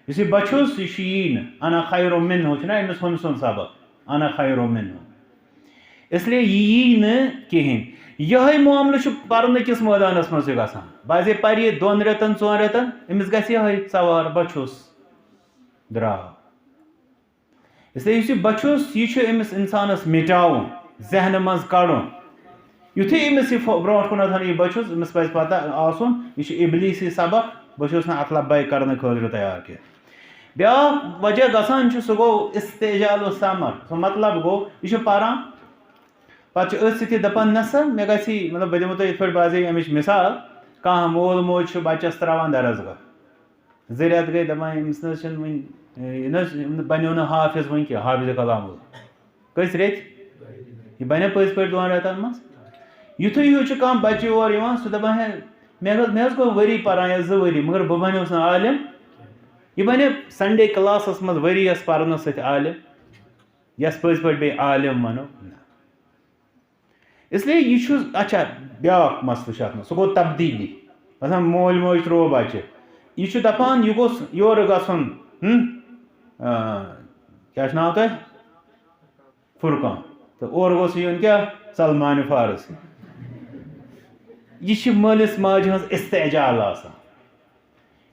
یُس یہِ بہٕ چھُس، یہِ چھُ یی نہٕ۔ انا خیر منہ چھُنہ أمِس ہُمۍ سُنٛد سبق، انا خیر منہ۔ اس لیے یہِ یی نہٕ کِہیٖنۍ۔ یِہوٚے معاملہٕ چھُ پرنہٕ کِس مٲدانَس منٛز تہِ گژھان۔ بعضے پَرِ یہِ دۄن رٮ۪تَن، ژۄن رٮ۪تَن، أمِس گژھِ یِہوٚے سوار، بہٕ چھُس، درٛاو۔ اس لیے یُس یہِ بہٕ چھُس، یہِ چھُ أمِس اِنسانَس مِٹاوُن، ذہنہٕ منٛز کَڑُن۔ یُتھُے أمِس یہِ فو-، برونٛٹھ کُنَتھ یہِ بہٕ چھُس، أمِس پَزِ پَتہ آسُن، یہِ چھُ اِبلیٖسی سبق، بہٕ چھُس نہٕ اَتھ لبیک کَرنہٕ خٲطرٕ تیار کینٛہہ۔ بیٛاکھ وجہ گژھان چھُ، سُہ گوٚو استعجال الثمر۔ سُہ مطلب گوٚو، یہِ چھُ پَران، پَتہٕ چھُ أتھۍ سۭتۍ یہِ دَپان، نہ سا، مےٚ گژھِ یی، مطلب، بہٕ دِمو تۄہہِ یِتھ پٲٹھۍ بعضے اَمِچ مِثال، کانٛہہ مول موج چھُ بَچَس ترٛاوان درسگاہ۔ زٕ رٮ۪تھ گٔے، دَپان، أمِس نہ حظ چھِنہٕ وٕنہِ، یہِ نہ حظ، یہِ بَنیو نہٕ حافظ وٕنہِ کینٛہہ، حافظ کلام اوس۔ کٔژ رٮ۪تھۍ؟ یہِ بَنہِ پٔزۍ پٲٹھۍ دۄن رٮ۪تَن منٛز۔ یُتھُے ہیوٗ چھُ کانٛہہ بَچہٕ یور یِوان، سُہ دَپان، ہے، مےٚ گٔژھ، مےٚ حظ گوٚو ؤری پَران یا زٕ ؤری، مگر بہٕ بَنیوس نہٕ عالِم۔ یہِ بَنہِ Sunday class-س منٛز ؤریَس پَرنَس سۭتۍ عالِم، یَس پٔزۍ پٲٹھۍ بیٚیہِ عالِم وَنو۔ نہ۔ اس لیے یہِ چھُ، اچھا، بیٛاکھ مسلہٕ چھُ اَتھ منٛز، سُہ گوٚو تبدیٖلی۔ مثلاً مول موج ترٛوو بَچہِ، یہِ چھُ دَپان، یہِ گوٚژھ یورٕ گژھُن، ہُم؟ آ، کیٛاہ چھُ ناو تۄہہِ؟ فرقان۔ تہٕ اورٕ گوٚژھ یُن کیٛاہ؟ سلمان فارس۔ یہِ چھِ مٲلِس ماجہِ ہٕنٛز استعجال آسان۔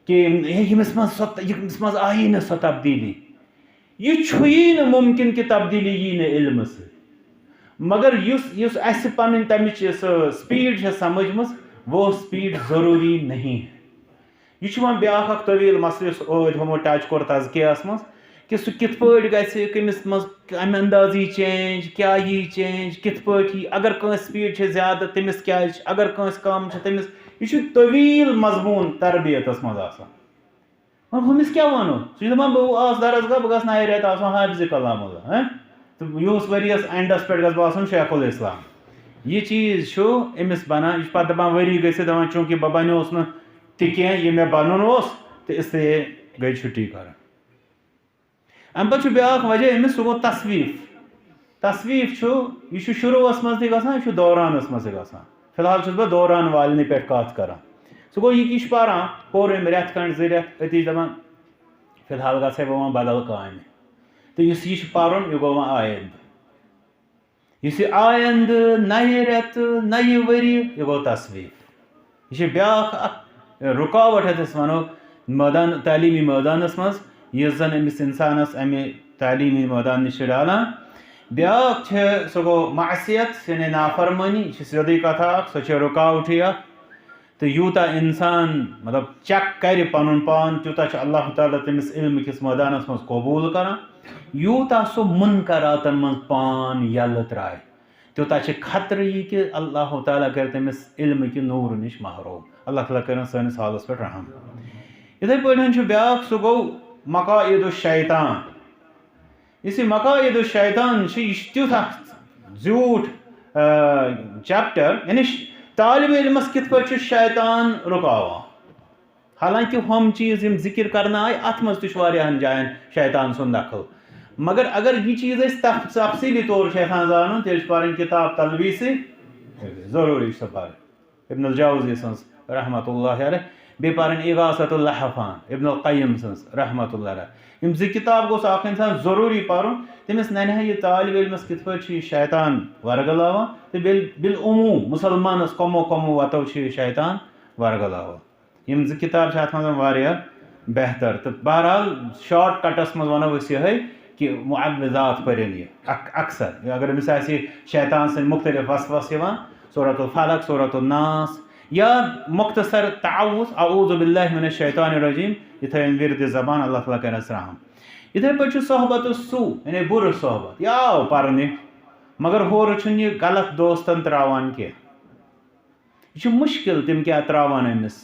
کہ ہے، ییٚمِس منٛز سۄ، ییٚمِس منٛز آیی نہٕ سۄ تبدیٖلی۔ یہِ چھُیی نہٕ مُمکِن کہِ تبدیٖلی یی نہٕ علمہٕ سۭتۍ۔ مگر یُس، یُس اَسہِ پَنٕنۍ تَمِچ سۄ speed چھےٚ سَمٕجھمٕژ، وہ speed ضروٗری نہیں ہے۔ یہِ چھُ وۄنۍ بیٛاکھ اَکھ طویٖل مسلہٕ، یُس ٲدۍ ہُمو touch کوٚر تزکیَس منٛز، کہِ سُہ کِتھ پٲٹھۍ گژھِ، کٔمِس منٛز کَمہِ اندازٕ یی change، کیٛاہ یی change، کِتھ پٲٹھۍ یی، اگر کٲنٛسہِ speed چھِ زیادٕ، تٔمِس کیٛازِ چھِ، اگر کٲنٛسہِ کَم چھِ، تٔمِس، یہِ چھُ طویٖل مضموٗن تربیتَس منٛز آسان۔ وۄنۍ ہُمِس کیٛاہ وَنو؟ سُہ چھُ دَپان، بہٕ آس درسگاہ، بہٕ گژھٕ نَیہِ رٮ۪تہٕ آسُن حافظ کلام اللہ، ہہ؟ تہٕ یُہُس ؤریَس endس پٮ۪ٹھ گژھٕ بہٕ آسُن شیخ الاسلام۔ یہِ چیٖز چھُ أمِس بَنان، یہِ چھُ پَتہٕ دَپان، ؤری گٔژھِتھ دَپان، چوٗنٛکہِ بہٕ بَنیوس نہٕ تہِ کینٛہہ، یہِ مےٚ بَنُن اوس، تہٕ اس لیے گٔے چھُٹی کَرٕنۍ۔ اَمہِ پَتہٕ چھُ بیٛاکھ وجہ أمِس، سُہ گوٚو تصویٖف۔ تصویٖف چھُ، یہِ چھُ شروٗعَس منٛز تہِ گژھان، یہِ چھُ دورانَس منٛز تہِ گژھان۔ فی الحال چھُس بہٕ دوران والنٕے پٮ۪ٹھ کَتھ کَران۔ سُہ گوٚو یہِ کہِ یہِ چھُ پَران، پوٚر أمۍ رٮ۪تھ کھنٛڈ زٕ رٮ۪تھ، أتی چھِ دَپان، فی الحال گژھے بہٕ وۄنۍ بدل کامہِ۔ تہٕ یُس یہِ چھُ پَرُن، یہِ گوٚو وۄنۍ آیندٕ۔ یُس یہِ آیندٕ، نَیہِ رٮ۪تہٕ، نَیہِ ؤریہِ، یہِ گوٚو تصویٖف۔ یہِ چھِ بیٛاکھ اَکھ رُکاوٹ، یَتھ أسۍ وَنو، مٲدان، تعلیٖمی مٲدانَس منٛز، یُس زَن أمِس اِنسانَس اَمہِ تعلیٖمی مٲدان نِش چھِ ڈالان۔ بیٛاکھ چھِ، سُہ گوٚو معصیت، یعنی نافرمٲنی، یہِ چھِ سیوٚدُے کَتھا اَکھ، سۄ چھِ رُکاوٹٕے اَکھ۔ تہٕ یوٗتاہ اِنسان، مطلب، check کَرِ پَنُن پان، تیوٗتاہ چھُ اللہ تعالیٰ تٔمِس علمہٕ کِس مٲدانَس منٛز قبوٗل کَران۔ یوٗتاہ سُہ مُنکَراتَن منٛز پان یَلہٕ ترٛایہِ، تیوٗتاہ چھِ خطرٕ یہِ کہِ اللہ تعالیٰ کَرِ تٔمِس علمہٕ کہِ نوٗرٕ نِش محروم۔ اللہ تعالیٰ کَرِن سٲنِس حالَس پٮ۪ٹھ رحم۔ یِتھَے پٲٹھۍ چھُ بیٛاکھ، سُہ گوٚو مقاعد الشیطان۔ یُس یہِ مقاعد الشیطان چھُ، یہِ چھُ تیُتھ اَکھ زیوٗٹھ، آ، chapter، یعنی ش-، طالب علمَس کِتھ پٲٹھۍ چھُ شیطان رُکاوان۔ حالانکہ ہُم چیٖز یِم ذِکِر کَرنہٕ آے، اَتھ منٛز تہِ چھُ واریاہَن جایَن شیطان سُنٛد دخل۔ مگر اگر یہِ چیٖز أسۍ تف-، تفصیٖلی طور چھِ یَژھان زانُن، تیٚلہِ چھُ پَرٕنۍ کِتاب تلبیٖسٕے، ضروٗری چھِ سۄ پَرٕنۍ۔ ابن الجوزی سٕنٛز رحمتہ اللہ علیہ، بیٚیہِ پَرٕنۍ اغاثۃ اللحفان، ابن القیم سٕنٛز رحمتہ اللہ علیہ۔ یِم زٕ کِتاب گوٚژھ اَکھ اِنسان ضروٗری پَرُن، تٔمِس نَنہِ ہا یہِ طالب علمَس کِتھ پٲٹھۍ چھُ یہِ شیطان ورگلاوان، تہٕ بِل-، بالعموٗم مُسلمانَس کَمو کَمو وَتو چھُ یہِ شیطان ورگلاوان۔ یِم زٕ کِتاب چھِ اَتھ منٛز واریاہ بہتر۔ تہٕ بہرحال، short cutس منٛز وَنو أسۍ یِہوٚے کہِ معوذات پٔرِن یہِ اک-، اکثر۔ اگر أمِس آسہِ شیطان سٕنٛدۍ مُختٔلِف وسوسہٕ یِوان، سورۃ الفلق، سورۃ الناس، یا مختصر تعوذ، اعوذ باللہ من الشیطان الرجیم، یہِ تھٲیِن وِردِ زبان، اللہ تعالیٰ کَرٮ۪س رحم۔ یِتھَے پٲٹھۍ چھُ صحبت السوء، یعنی بُرٕ صحبت۔ یہِ آو پَرنہِ، مگر ہورٕ چھُنہٕ یہِ غلط دوستَن ترٛاوان کینٛہہ۔ یہِ چھُ مُشکِل تِم کیٛاہ ترٛاوَن أمِس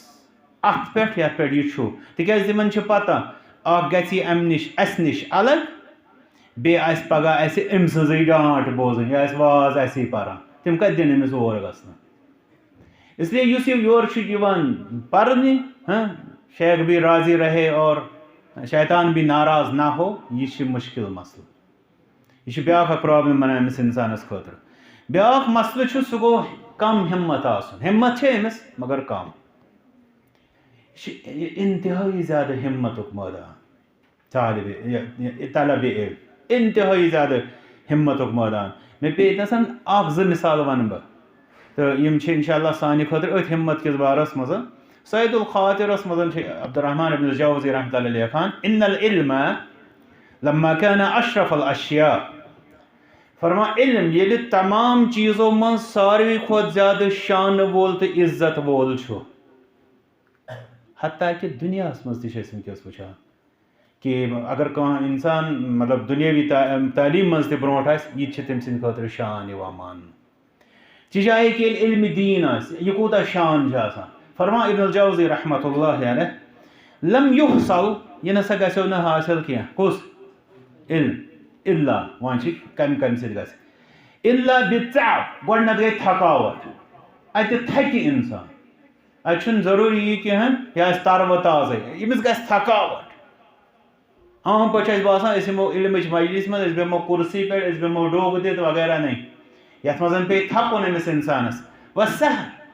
اَتھ پٮ۪ٹھ یَتھ پٮ۪ٹھ یہِ چھُ، تِکیٛازِ تِمَن چھِ پَتہ اَکھ گژھِ یہِ اَمہِ نِش، اَسہِ نِش الگ، بیٚیہِ آسہِ پَگاہ اَسہِ أمۍ سٕنٛزٕے ڈانٛٹ بوزٕنۍ، یہِ آسہِ واز اَسی پَران، تِم کَتہِ دِن أمِس اور گژھنہٕ؟ اس لیے یُس یہِ یورٕ چھُ یِوان پَرنہِ، ہاں، شیخ بھی راضی رہے اور شیطان بھی ناراض نہ ہو، یہِ چھِ مُشکِل مسلہٕ۔ یہِ چھِ بیٛاکھ اَکھ problem بَنان أمِس اِنسانَس خٲطرٕ۔ بیٛاکھ مسلہٕ چھُ، سُہ گوٚو کَم ہِمت آسُن۔ ہِمت چھےٚ أمِس، مگر کَم۔ یہِ چھِ اِنتِہٲیی زیادٕ ہِمتُک مٲدان۔ طالبِ، یہِ، یہِ طلبِ علم۔ اِنتِہٲیی زیادٕ ہِمتُک مٲدان۔ مےٚ پیٚیہِ ییٚتنَس اَکھ زٕ مِثال وَنہٕ بہٕ۔ تہٕ یِم چھِ اِنشاء اللہ سانہِ خٲطرٕ أتھۍ ہِمت کِس بارَس منٛز۔ صید الخاطرَس منٛز چھِ عبدالرحمن ابن الجوزی رحمتہ اللہ لیکھان، "ان العلم لما كان اشرف الاشیاء"۔ فرمان، علم ییٚلہِ تمام چیٖزو منٛز ساروی کھۄتہٕ زیادٕ شانہٕ وول تہٕ عزت وول چھُ، حتیٰ کہِ دُنیاہَس منٛز تہِ چھِ أسۍ وٕنکیٚس وٕچھان کہِ اگر کانٛہہ اِنسان، مطلب، دُنیٲوی تا-، تعلیٖم منٛز تہِ برونٛٹھ آسہِ، یہِ تہِ چھِ تٔمۍ سٕنٛدِ خٲطرٕ شان یِوان ماننہٕ۔ چہِ جایہِ کہِ ییٚلہِ علمِ دیٖن آسہِ، یہِ کوٗتاہ شان چھُ آسان۔ فرمان ابن الجوزی رحمتہ اللہ علیہ، "لم یحصل"، یہِ نہ سا گژھیو نہٕ حٲصِل کینٛہہ۔ کُس؟ علم۔ الا، وۄنۍ چھِ کَمہِ کَمہِ سۭتۍ گژھِ؟ الا بالتعب، گۄڈٕنٮ۪تھ گٔے تھکاوٹ۔ اَتہِ تھکہِ اِنسان۔ اَتہِ چھُنہٕ ضروٗری یہِ کینٛہہ، یہِ آسہِ تَر و تازَے، ییٚمِس گژھِ تھکاوٹ۔ عام پٲٹھۍ چھُ اَسہِ باسان، أسۍ یِمو علمٕچ مجلس منٛز، أسۍ بیٚہمو کُرسی پٮ۪ٹھ، أسۍ بیٚہمو ڈوٚگ دِتھ وغیرہ نہیں۔ یَتھ منٛز پیٚیہِ تھَکُن أمِس اِنسانَس۔ وَسَہَل۔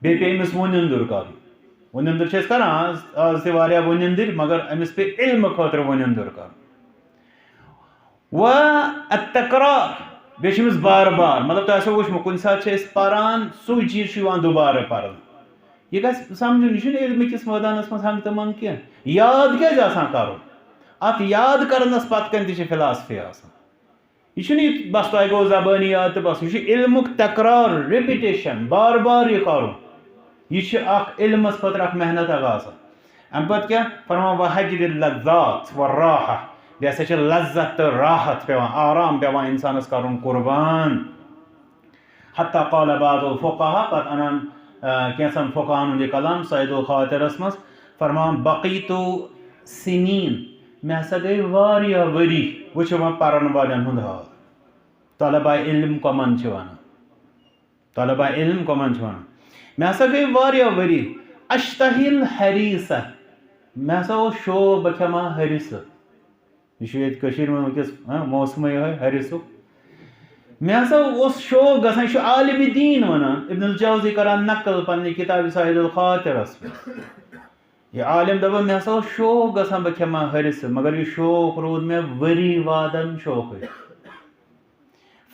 بیٚیہِ پیٚیہِ أمِس وُنِنٛدُر کَرُن۔ وُنِنٛدُر چھِ أسۍ کَران آز، آز تہِ واریاہ وُنِنٛدٕرۍ، مگر أمِس پیٚیہِ علمہٕ خٲطرٕ وُنِنٛدُر کَرُن۔ و التکرار، بیٚیہِ چھِ أمِس بار بار، مطلب، تۄہہِ آسیو وٕچھمُت، کُنہِ ساتہٕ چھِ أسۍ پَران، سُے چیٖز چھُ یِوان دُبارٕ پَرنہٕ۔ یہِ گژھِ سمجھُن، یہِ چھُنہٕ علمہٕ کِس مٲدانَس منٛز ہنٛگہٕ تہٕ منٛگہٕ کینٛہہ۔ یاد کیٛازِ آسان کَرُن؟ اَتھ یاد کَرنَس پَتہٕ کَنہِ تہِ چھِ فِلاسفی آسان۔ یہِ چھُنہٕ یہِ بَس تۄہہِ گوٚو زبٲنی یاد تہٕ بَس۔ یہِ چھُ علمُک تکرار، ریپیٹیشن، بار بار یہِ کَرُن۔ یہِ چھِ اَکھ علمَس خٲطرٕ اَکھ محنت اَکھ آسان۔ اَمہِ پَتہٕ کیٛاہ فرمان؟ وَحَجْرِ اللَّذَّاتِ وَالرَّاحَةِ۔ بیٚیہِ ہسا چھِ لذت تہٕ راحت پٮ۪وان، آرام پٮ۪وان اِنسانَس کَرُن قربان۔ حتیٰ قال بعض الفقہا، پتہٕ انان، آ، کینٛژن فقہن ہُنٛد یہِ کلام صید الخاطرس منٛز، فرمان، بقیت سنین، مےٚ ہسا گٔے واریاہ ؤری۔ وٕچھو وۄنۍ پرن والٮ۪ن ہُنٛد حال، طلبہ علم کمن چھِ ونان؟ طلبہ علم کمن چھِ ونان؟ مےٚ ہسا گٔے واریاہ ؤری، اشتہی الحریصہ، مےٚ ہسا اوس شوق بہٕ کھٮ۪مہٕ ہا ہرِسہٕ۔ یہِ چھُ ییٚتہِ کٔشیٖرِ منٛز وٕنکیٚس، ہاں، موسمٕے یِہوٚے ہرِسُک۔ مےٚ ہسا اوس شوق گژھان، یہِ چھُ عالمِ دیٖن وَنان، ابن الجوزی کران نقل پننہِ کِتابہِ صید الخاطرس منٛز۔ یہِ عالم دَپان، مےٚ ہسا اوس شوق گژھان بہٕ کھٮ۪مہٕ ہا ہرِسہٕ، مگر یہِ شوق روٗد مےٚ ؤری وادن شوقٕے۔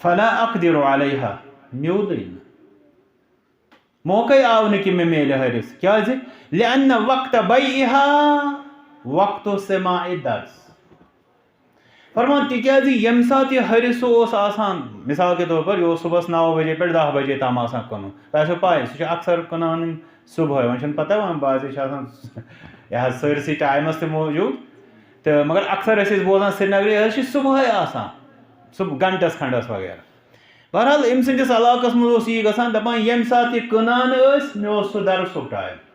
فلا اقدر علیہا، میوٗلٕے نہٕ۔ موقعے آو نہٕ کہِ مےٚ میلہِ ہرِس۔ کیٛازِ؟ لأن وقت بیعہا وقت سماع الدرس۔ فرمان، تِکیٛازِ ییٚمہِ ساتہٕ یہِ ہرِس اوس آسان، مثال کے طور پر، یہِ اوس صُبحس نَو بجے پٮ۪ٹھ دَہ بجے تام آسان کٕنُن۔ تۄہہِ آسیو پَے، سُہ چھُ اکثر کٕنان صُبحٲے۔ وۄنۍ چھُنہٕ پَتہ، وۄنۍ بعضے چھِ آسان یہِ حظ سٲرسٕے ٹایمَس تہِ موٗجوٗد۔ تہٕ مگر اکثر ٲسۍ أسۍ بوزان سرینگرٕ، یہِ حظ چھِ صُبحٲے آسان، صُبح گھنٹَس کھنٛڈَس وغیرہ۔ بہرحال، أمۍ سٕنٛدِس علاقس منٛز اوس یی گژھان، دَپان، ییٚمہِ ساتہٕ یہِ کٕنان ٲسۍ، مےٚ اوس سُہ درسُک ٹایم۔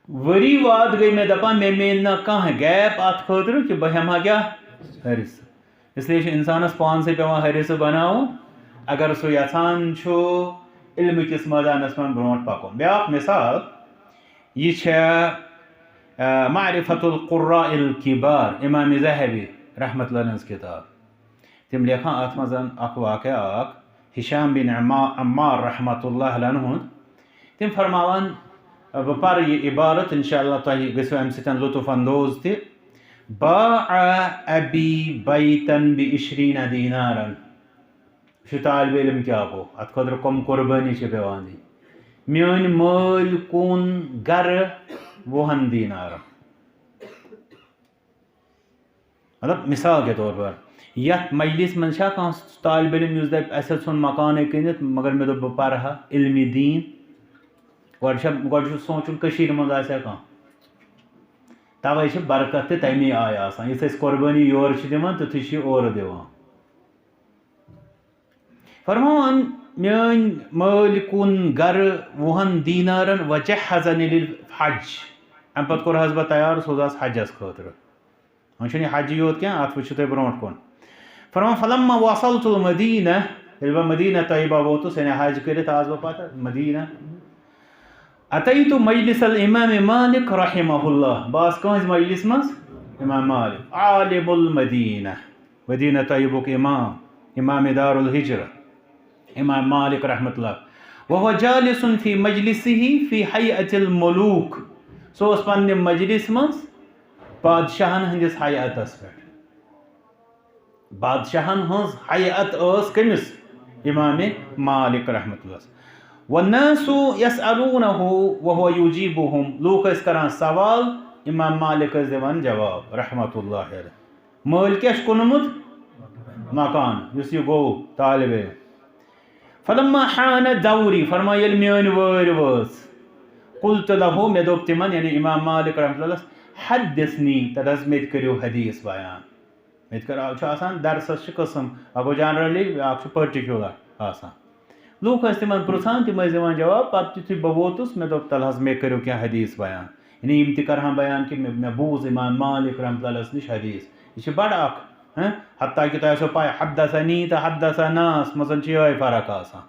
ؤری واد گٔے مےٚ دَپان، مےٚ میلہِ نہٕ کانٛہہ گیپ اَتھ خٲطرٕ کہِ بہٕ ہٮ۪مہٕ ہا کیٛاہ؟ ہرِسہٕ۔ اس لیے چھُ اِنسانَس پانسٕے پٮ۪وان ہرِسہٕ بَناوُن، اگر سُہ یَژھان چھُ علمہٕ کِس مٲدانَس منٛز برونٛٹھ پَکُن۔ بیٛاکھ مِثال، یہِ چھےٚ، آ، معرفة القراء الكبار، امام ذہبی رحمتہ اللہ ہٕنٛز کِتاب۔ تِم لیکھان اَتھ منٛز اَکھ واقعہ اَکھ، ہشام بن عما-، عمار رحمتہ اللہ علیہ ہُنٛد۔ تِم فرماوان، بہٕ پَرٕ یہِ عبارت، انشاءاللہ تۄہہِ گٔژھِو اَمہِ سۭتۍ لطف اندوز تہِ۔ باع ابی بیتا بعشرین دینارا۔ وٕچھِو طالب علم کیٛاہ گوٚو، اَتھ خٲطرٕ کۄم قربٲنی چھِ پٮ۪وان دِنۍ۔ میٛٲنۍ مٲلۍ کُن گَرٕ وُہَن دینارَن۔ مطلب، مثال کے طور پر، یَتھ مجلس منٛز چھا کانٛہہ طالب علم یُس دَپہِ، اَسہِ حظ ژھُن مکانٕے کٕنِتھ، مگر مےٚ دوٚپ، بہٕ پَرٕ ہا علمِ دیٖن؟ گۄڈٕ چھا، گۄڈٕ چھُ سونٛچُن، کٔشیٖرِ منٛز آسہِ ہا کانٛہہ۔ تَوَے چھِ برکت تہِ تَمی آیہِ آسان۔ یُتھ أسۍ قۄربٲنی یورٕ چھِ دِوان، تیُتھُے چھِ یہِ اورٕ دِوان۔ فرماوان، میٛٲنۍ مٲلۍ کُن گَرٕ وُہَن دینارَن، وجہزنی للحج۔ اَمہِ پَتہٕ کوٚر حظ بہٕ تیار، سوزہَس حجَس خٲطرٕ۔ وۄنۍ چھُنہٕ یہِ حجی یوت کینٛہہ، اَتھ وٕچھِو تُہۍ برونٛٹھ کُن۔ فرماوان، فلما وصلت المدینہ، ییٚلہِ بہٕ مدینہ طیبہ ووتُس، یعنی حج کٔرِتھ آس بہٕ پَتہٕ مدینہ۔ اتیت مجلس الامام مالک رحمہ اللہ۔ بہٕ آس کٕہٕنٛزِ مجلس منٛز؟ امام مالک، عالم المدینہ، مدینہ طیبُک امام، امام دار الہجرہ، امام مالک رحمۃ اللہ۔ وهو جالس في مجلسه في هيئة الملوك۔ سُہ اوس پننہِ مجلس منٛز بادشاہن ہٕنٛدِس ہیئتس پٮ۪ٹھ۔ بادشاہن ہٕنٛز ہیئت ٲس کٔمِس؟ امام مالک رحمۃ اللہ۔ والناس يسألونه وهو يجيبهم۔ لوٗکھ ٲسۍ کران سوال، امام مالک ٲسۍ دِوان جواب رحمۃ اللہ علیہ۔ مٲلۍ کیٛاہ چھُ کٕنمُت؟ مکان، یُس یہِ گوٚو طالب علم۔ فلما حان دوری، فرماو، ییٚلہِ میٛٲنۍ وٲرۍ وٲژ، قلت له، مےٚ دوٚپ تِمن، یعنی امام مالک رحمۃ اللہ، حدثنی، تَلہٕ حظ مےٚ تہِ کٔرِو حدیث بیان۔ مےٚ تہِ کٔر، آ، چھُ آسان، درسس چھِ قٕسم، اکھ گوٚو generally، بیٛاکھ چھُ particular آسان۔ لوٗکھ ٲسۍ تِمن پرژھان، تِم ٲسۍ دِوان جواب۔ پتہٕ یُتھُے بہٕ ووتُس، مےٚ دوٚپ، تَلہٕ حظ مےٚ کٔرِو کینٛہہ حدیث بیان۔ یعنی یِم تہِ کرہن بیان کہِ مےٚ، مےٚ بوٗز امام مالک رحمۃ اللہ نِش حدیث۔ یہِ چھِ بڑٕ اکھ، ہہ؟ حتیٰ کہِ تۄہہِ آسیو پَے، حدثنی تہٕ حدثناہَس منٛز چھِ یِہوٚے فرق آسان۔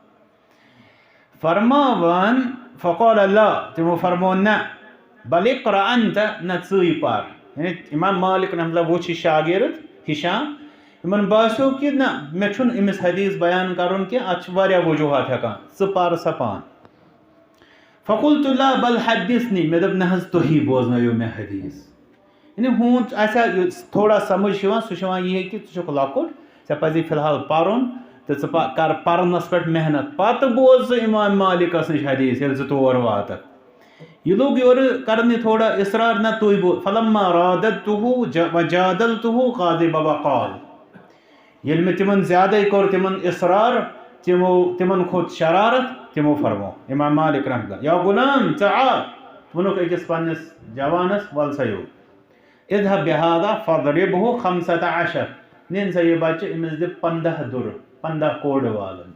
فرماوان، فقال لا، تِمو فرموو نہ، بل اقرأ انت، نہ ژٕے پَر۔ یعنی امام مالک رحمۃ اللہ وُچھ یہِ شاگرد ہشام، یِمن باسیو کہِ نہ، مےٚ چھُنہٕ أمِس حدیث بیان کرُن کینٛہہ، اَتھ چھِ واریاہ وجوہات ہٮ۪کان، ژٕ پَر سا پانہٕ۔ فقلت لا بل حدثنی، مےٚ دوٚپ نہ حظ، تُہی بوزنٲیِو مےٚ حدیث۔ یعنی ہُہُنٛد آسہِ ہا یہِ تھوڑا سمجھ چھِ یِوان، سُہ چھُ یِوان یِہے کہِ ژٕ چھُکھ لۄکُٹ، ژےٚ پَزی فی الحال پَرُن، تہٕ ژٕ پَ-، کر پرنَس پٮ۪ٹھ محنت، پتہٕ بوز ژٕ امام مالکس نِش حدیث، ییٚلہِ ژٕ تور واتکھ۔ یہِ لوٚگ یورٕ کرنہِ تھوڑا اصرار، نہ تُہۍ بو-، فلما راددته ج-، وجادلته غضب وقال۔ ییٚلہِ مےٚ تِمن زیادَے کوٚر، تِمن اصرار، تِمو، تِمن کھوٚت شرارت، تِمو فرمو، امام مالک رحمتہ اللہ، یا غلام، ژٕ آ، ووٚنُکھ أکِس پننِس جوانس، ول سا یو، اذهب بهذا فاضربه خمسة عشر، نِن سا یہِ بچہِ، أمِس دِ پنٛداہ دُرٕ، پنٛداہ کوڑٕ والن۔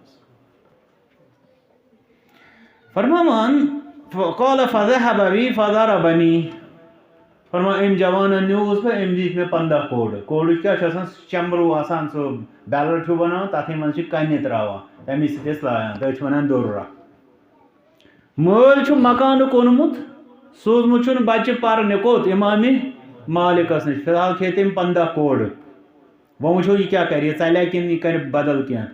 فرماوان، قال فذهب بي فضربني۔ فرمان، أمۍ جوانن نیوٗس بہٕ، أمۍ دِتۍ مےٚ پنٛداہ کوڑٕ۔ کوڑٕچ کیٛاہ چھِ آسان؟ سُہ چمبرو آسان، سُہ بیلٹ ہیوٗ بناوان، تَتھٕے منٛز چھِ کَنہِ ترٛاوان، تَمی سۭتۍ ٲسۍ لایان، تٔتھۍ چھِ وَنان دُرہ۔ مٲلۍ چھُ مکانہٕ کٕنمُت، سوٗزمُت چھُن بچہِ پرنہِ کوٚت؟ امام مالکس نِش۔ فی الحال کھیٚیہِ تٔمۍ پنٛداہ کوڑٕ۔ وۄنۍ وٕچھو، یہِ کیٛاہ کرِ، یہِ ژَلیا کِنہٕ یہِ کرِ بدل کینٛہہ۔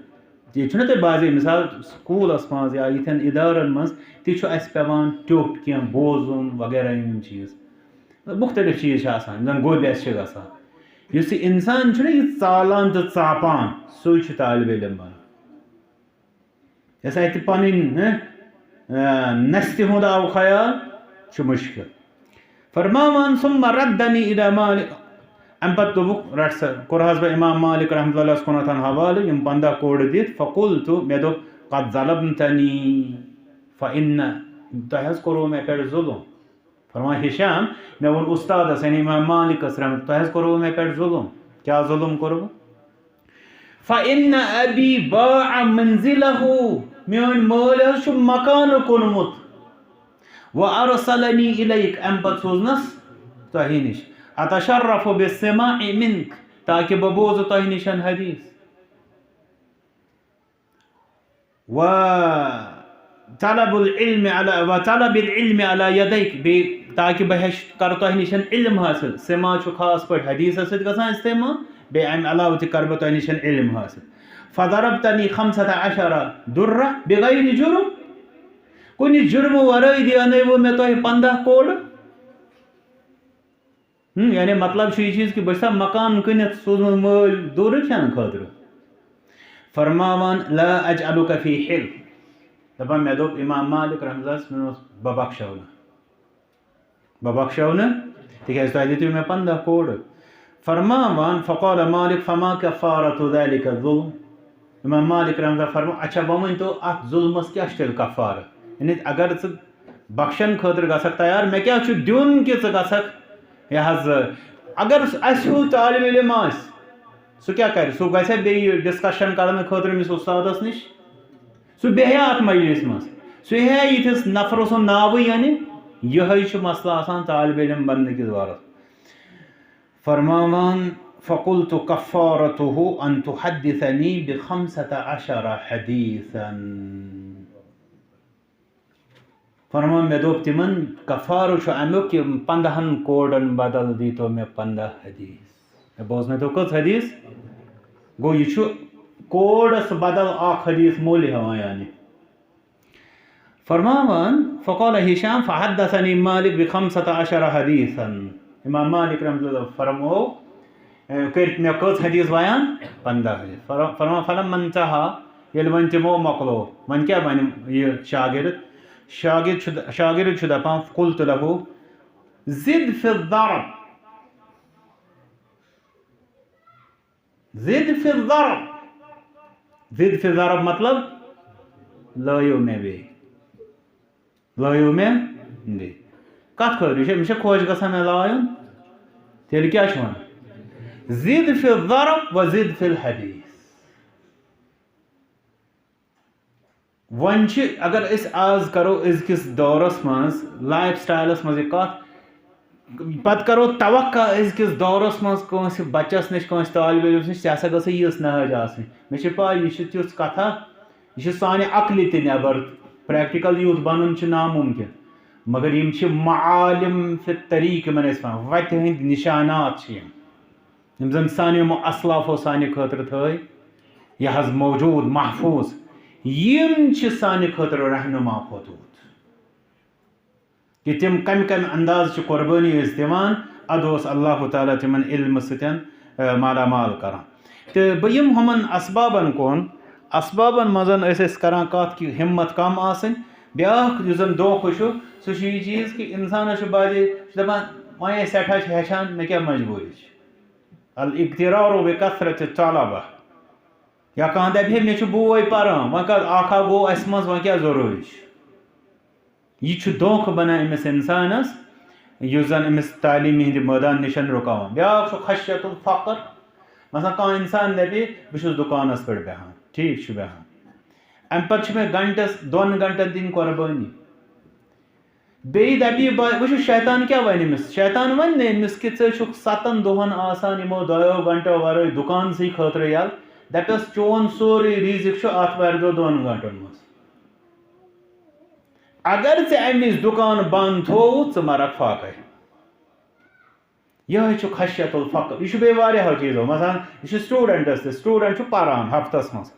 ییٚتہِ چھُنہ تۄہہِ بعضے، مثال، سکوٗلس منٛز یا یِتھٮ۪ن ادارن منٛز تہِ چھُ اَسہِ پٮ۪وان ٹیوٚٹھ کینٛہہ بوزُن وغیرہ، یِم چیٖز، مُختٔلِف چیٖز چھِ آسان، یِم زَن گوٚبۍ اَسہِ چھِ گژھان۔ یُس یہِ اِنسان چھُنہ یہِ ژالان تہٕ ژاپان، سُے چھُ طالب علم بنان۔ یۄس اَتہِ پَنٕنۍ، ہہ، آ، نستہِ ہُنٛد آو خیال، چھُ مُشکِل۔ فرماوان، ثم ردني إلى مالك۔ اَمہِ پَتہٕ دوٚپُکھ، رَٹ سا، کوٚرہَس بہٕ امام مالک رحمتہ اللہَس کُنَتھ حوالہٕ، یِم پنٛداہ کوڑٕ دِتھ۔ فقلت، مےٚ دوٚپ، قد ظلمتني فإن، تۄہہِ حظ کوٚروٕ مےٚ پٮ۪ٹھ ظُلُم۔ فرمان ہشام، مےٚ ووٚن اُستادَس، یعنی امام مالکَس رحمت، تۄہہِ حظ کوٚروٕ مےٚ پٮ۪ٹھ ظُلُم۔ کیٛاہ ظُلُم کوٚروٕ؟ فإن أبي باع منزله، میون مٲلۍ حظ چھُ مکانہٕ کُنمُت۔ وأرسلني إليك، اَمہِ پتہٕ سوٗزنَس تۄہہِ نِش۔ أتشرف بالسماع منك، تاکہِ بہٕ بوزٕ تۄہہِ نِش حدیث۔ وطلب العلم على، وطلب العلم على يديك، بیٚیہِ تاکہِ بہٕ ہیٚچھ، کَرٕ تۄہہِ نِش علم حٲصِل۔ سما چھُ خاص پٲٹھۍ حدیثس سۭتۍ گژھان استعمال، بیٚیہِ اَمہِ علاوٕ تہِ کَرٕ بہٕ تۄہہِ نِش علم حٲصِل۔ فضربتني خمسة عشر درة بغير جرم، کُنہِ جُرمہٕ ورٲے دیانٲوٕ مےٚ تۄہہِ پنٛداہ کوڑٕ۔ ہم، یعنی مطلب چھُ یہِ چیٖز کہِ بہٕ چھُسا مکان کٕنِتھ سوٗزمُت مٲلۍ دوٗرٕ کھٮ۪نہٕ خٲطرٕ؟ فرماوان، لا أجعلك في حرج۔ دَپان، مےٚ دوٚپ امام مالک رحمتہ اللہَس، مےٚ اوس، بہٕ بخشو نہٕ۔ بہٕ بخشو نہٕ، تِکیٛازِ تۄہہِ دِتِو مےٚ پنٛداہ کوڑٕ۔ فرماوان، فقال مالك، فما كفارة ذلك الظلم؟ امام مالک رحمتہ اللہ فرمو، اچھا، وۄنۍ ؤنۍ تو، اتھ ظُلمس کیٛاہ چھُ تیٚلہِ کفارٕ؟ یعنی اگر ژٕ بخشن خٲطرٕ گژھکھ تیار، مےٚ کیٛاہ چھُ دیُن کہِ ژٕ گژھکھ، یہِ حظ، اگر اَسہِ ہیوٗ طالب علم آسہِ، سُہ کیٛاہ کرِ؟ سُہ گژھِ بیٚیہِ discussion کرنہٕ خٲطرٕ أمِس اُستادس نِش؟ سُہ بیٚہہِ ہا اتھ مجلس منٛز، سُہ ہیٚیہِ ہا یِتھِس نفرٕ سُنٛد ناوٕے، یعنی یِہوٚے چھُ مسلہٕ آسان طالب علم بننہٕ کِس بارس۔ فرماوان، فقلت كفارته أن تحدثني بخمسة عشر حديثا۔ فرمان، مےٚ دوٚپ تِمن، کفارٕ چھُ اَمیُک کہِ پنٛداہن کوڑن بدل دیٖتو مےٚ پنٛداہ حدیث۔ مےٚ بوزنٲیتو کٔژ حدیث؟ گوٚو، یہِ چھُ کوڑس بدل اکھ حدیث مٔلۍ ہٮ۪وان، یعنی۔ فرماوان، فقال هشام فحدثني مالك بخمسة عشر حديثا۔ امام مالک رحمتہ اللہ فرمو، اے، کٔرۍ مےٚ کٔژ حدیث بیان؟ پنٛداہ حدیث۔ فر-، فرمان، فلما انتهى، ییٚلہِ وۄنۍ تِمو مۄکلو، وۄنۍ کیٛاہ وَنہِ یہِ شاگرد؟ شاگرد چھُ د-، شاگرد چھُ دَپان، قلت له، زد في الضرب۔ زد في الضرب۔ زد في الضرب مطلب، لٲیِو مےٚ بیٚیہِ۔ لٲیِو مےٚ بیٚیہِ۔ کَتھ خٲطرٕ؟ یہِ چھا، أمِس چھا خۄش گژھان مےٚ لایُن؟ تیٚلہِ کیٛاہ چھُ وَنان؟ زد في الضرب وزد في الحديث۔ وۄنۍ چھِ، اگر أسۍ آز کرو أزکِس دورس منٛز، لایف سٹایلس منٛز یہِ کتھ، پتہٕ کرو توقع أزکِس دورس منٛز کٲنٛسہِ بچس نِش، کٲنٛسہِ طالب علمس نِش، ژےٚ ہسا گٔژھے یِژھ نہج آسٕنۍ۔ مےٚ چھِ پاے، یہِ چھِ تِژھ کتھا، یہِ چھِ سانہِ عقلہِ تہِ نٮ۪بر، پریکٹیکل یوٗتھ بنُن چھُ ناممکن۔ مگر یِم چھِ معالم فی الطریق، یِمن أسۍ ونان، وتہِ ہٕنٛدۍ نشانات چھِ یِم۔ یِم زَن سانیو یِمو اسلافو سانہِ خٲطرٕ تھٲے، یہِ حظ موجوٗد، محفوٗظ، یِم چھِ سانہِ خٲطرٕ رہنما خطوٗط۔ کہِ تِم کَمہِ کَمہِ انداز چھِ قۄربٲنی ٲسۍ دِوان، اَدٕ اوس اللہ تعالیٰ تِمَن علمہٕ سۭتۍ، آ، مالا مال کران۔ تہٕ بہٕ یِمہٕ ہُمَن اسبابَن کُن، اسبابن منٛز ٲسۍ أسۍ کران کتھ کہِ ہمت کم آسٕنۍ۔ بیاکھ یُس زن دھوکہٕ چھُ، سُہ چھُ یہِ چیٖز کہِ انسانس چھُ باسے، چھُ دپان، وۄنۍ ٲسۍ سٮ۪ٹھاہ چھِ ہیٚچھان، مےٚ کیٛاہ مجبوٗری چھِ؟ الاغترار بکثرت الطلبہ۔ یا کانٛہہ دپہِ ہے، مےٚ چھُ بوے پران، وۄنۍ کتھ اکھ اکھ گوٚو اسہِ منٛز، وۄنۍ کیٛاہ ضروٗری چھُ؟ یہِ چھُ دھوکہٕ بنان أمِس اِنسانَس، یُس زَن أمِس تعلیٖمہِ ہِنٛدِ مٲدان نِش رُکاوان۔ بیٛاکھ چھُ خشیت الفقر۔ مثلاً کانٛہہ اِنسان دَپہِ، بہٕ چھُس دُکانَس پٮ۪ٹھ بیٚہان، ٹھیٖک چھُ بیٚہان۔ اَمہِ پَتہٕ چھُ مےٚ گھنٹَس، دۄن گھنٹَن دِنۍ قۄربٲنی۔ بیٚیہِ دَپہِ یہِ، بہٕ وٕچھُو شیطان کیٛاہ وَنہِ أمِس۔ شیطان وَنہِ نہٕ أمِس کہِ ژٕ چھُکھ سَتَن دۄہَن آسان یِمو دۄیو گھنٹو وَرٲے دُکانسٕے خٲطرٕ یَلہٕ۔ دَپٮ۪س، چون سورُے رِزِق چھُ آتھوارِ دۄہ دۄن گھنٹَن منٛز۔ اگر ژےٚ اَمہِ وِزِ دُکان بنٛد تھووُتھ، ژٕ مرکھ فاقے۔ یِہوٚے چھُ خشیت الفقر۔ یہِ چھُ بیٚیہِ واریاہو چیٖزو، مثلاً یہِ چھُ studentس تہِ، student چھُ پران ہفتس منٛز۔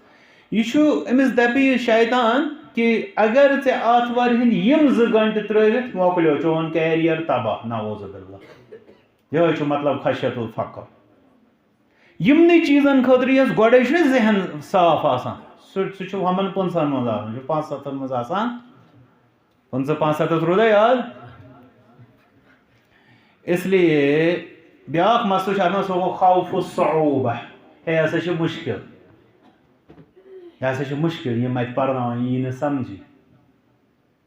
یہِ چھُ أمِس دَپہِ یہِ شیطان کہِ اگر ژےٚ آتھوارِ ہِنٛدۍ یِم زٕ گھنٹہٕ ترٛٲوِتھ، مۄکلیو چون career تباہ، نعوذ باللہ۔ یِہوٚے چھُ مطلب خشیت الفقر۔ یِمنٕے چیٖزن خٲطرٕ یۄس گۄڈَے چھُنہ ذہن صاف آسان، سُہ سُہ چھُ ہُمن پٕنٛژٕہن منٛز آسان، چھُ پانٛژھ ستَن منٛز آسان۔ پٕنٛژٕہ پانٛژھ ستَتھ روٗدا یاد؟ اس لیے بیٛاکھ مسلہٕ چھُ اَتھ منٛز، سُہ گوٚو خوف الصعوبہ۔ ہے، یہِ ہسا چھُ مُشکِل، یہِ ہسا چھُ مُشکِل، یِم اَتہِ پرناوان، یہِ یی نہٕ سمجھی۔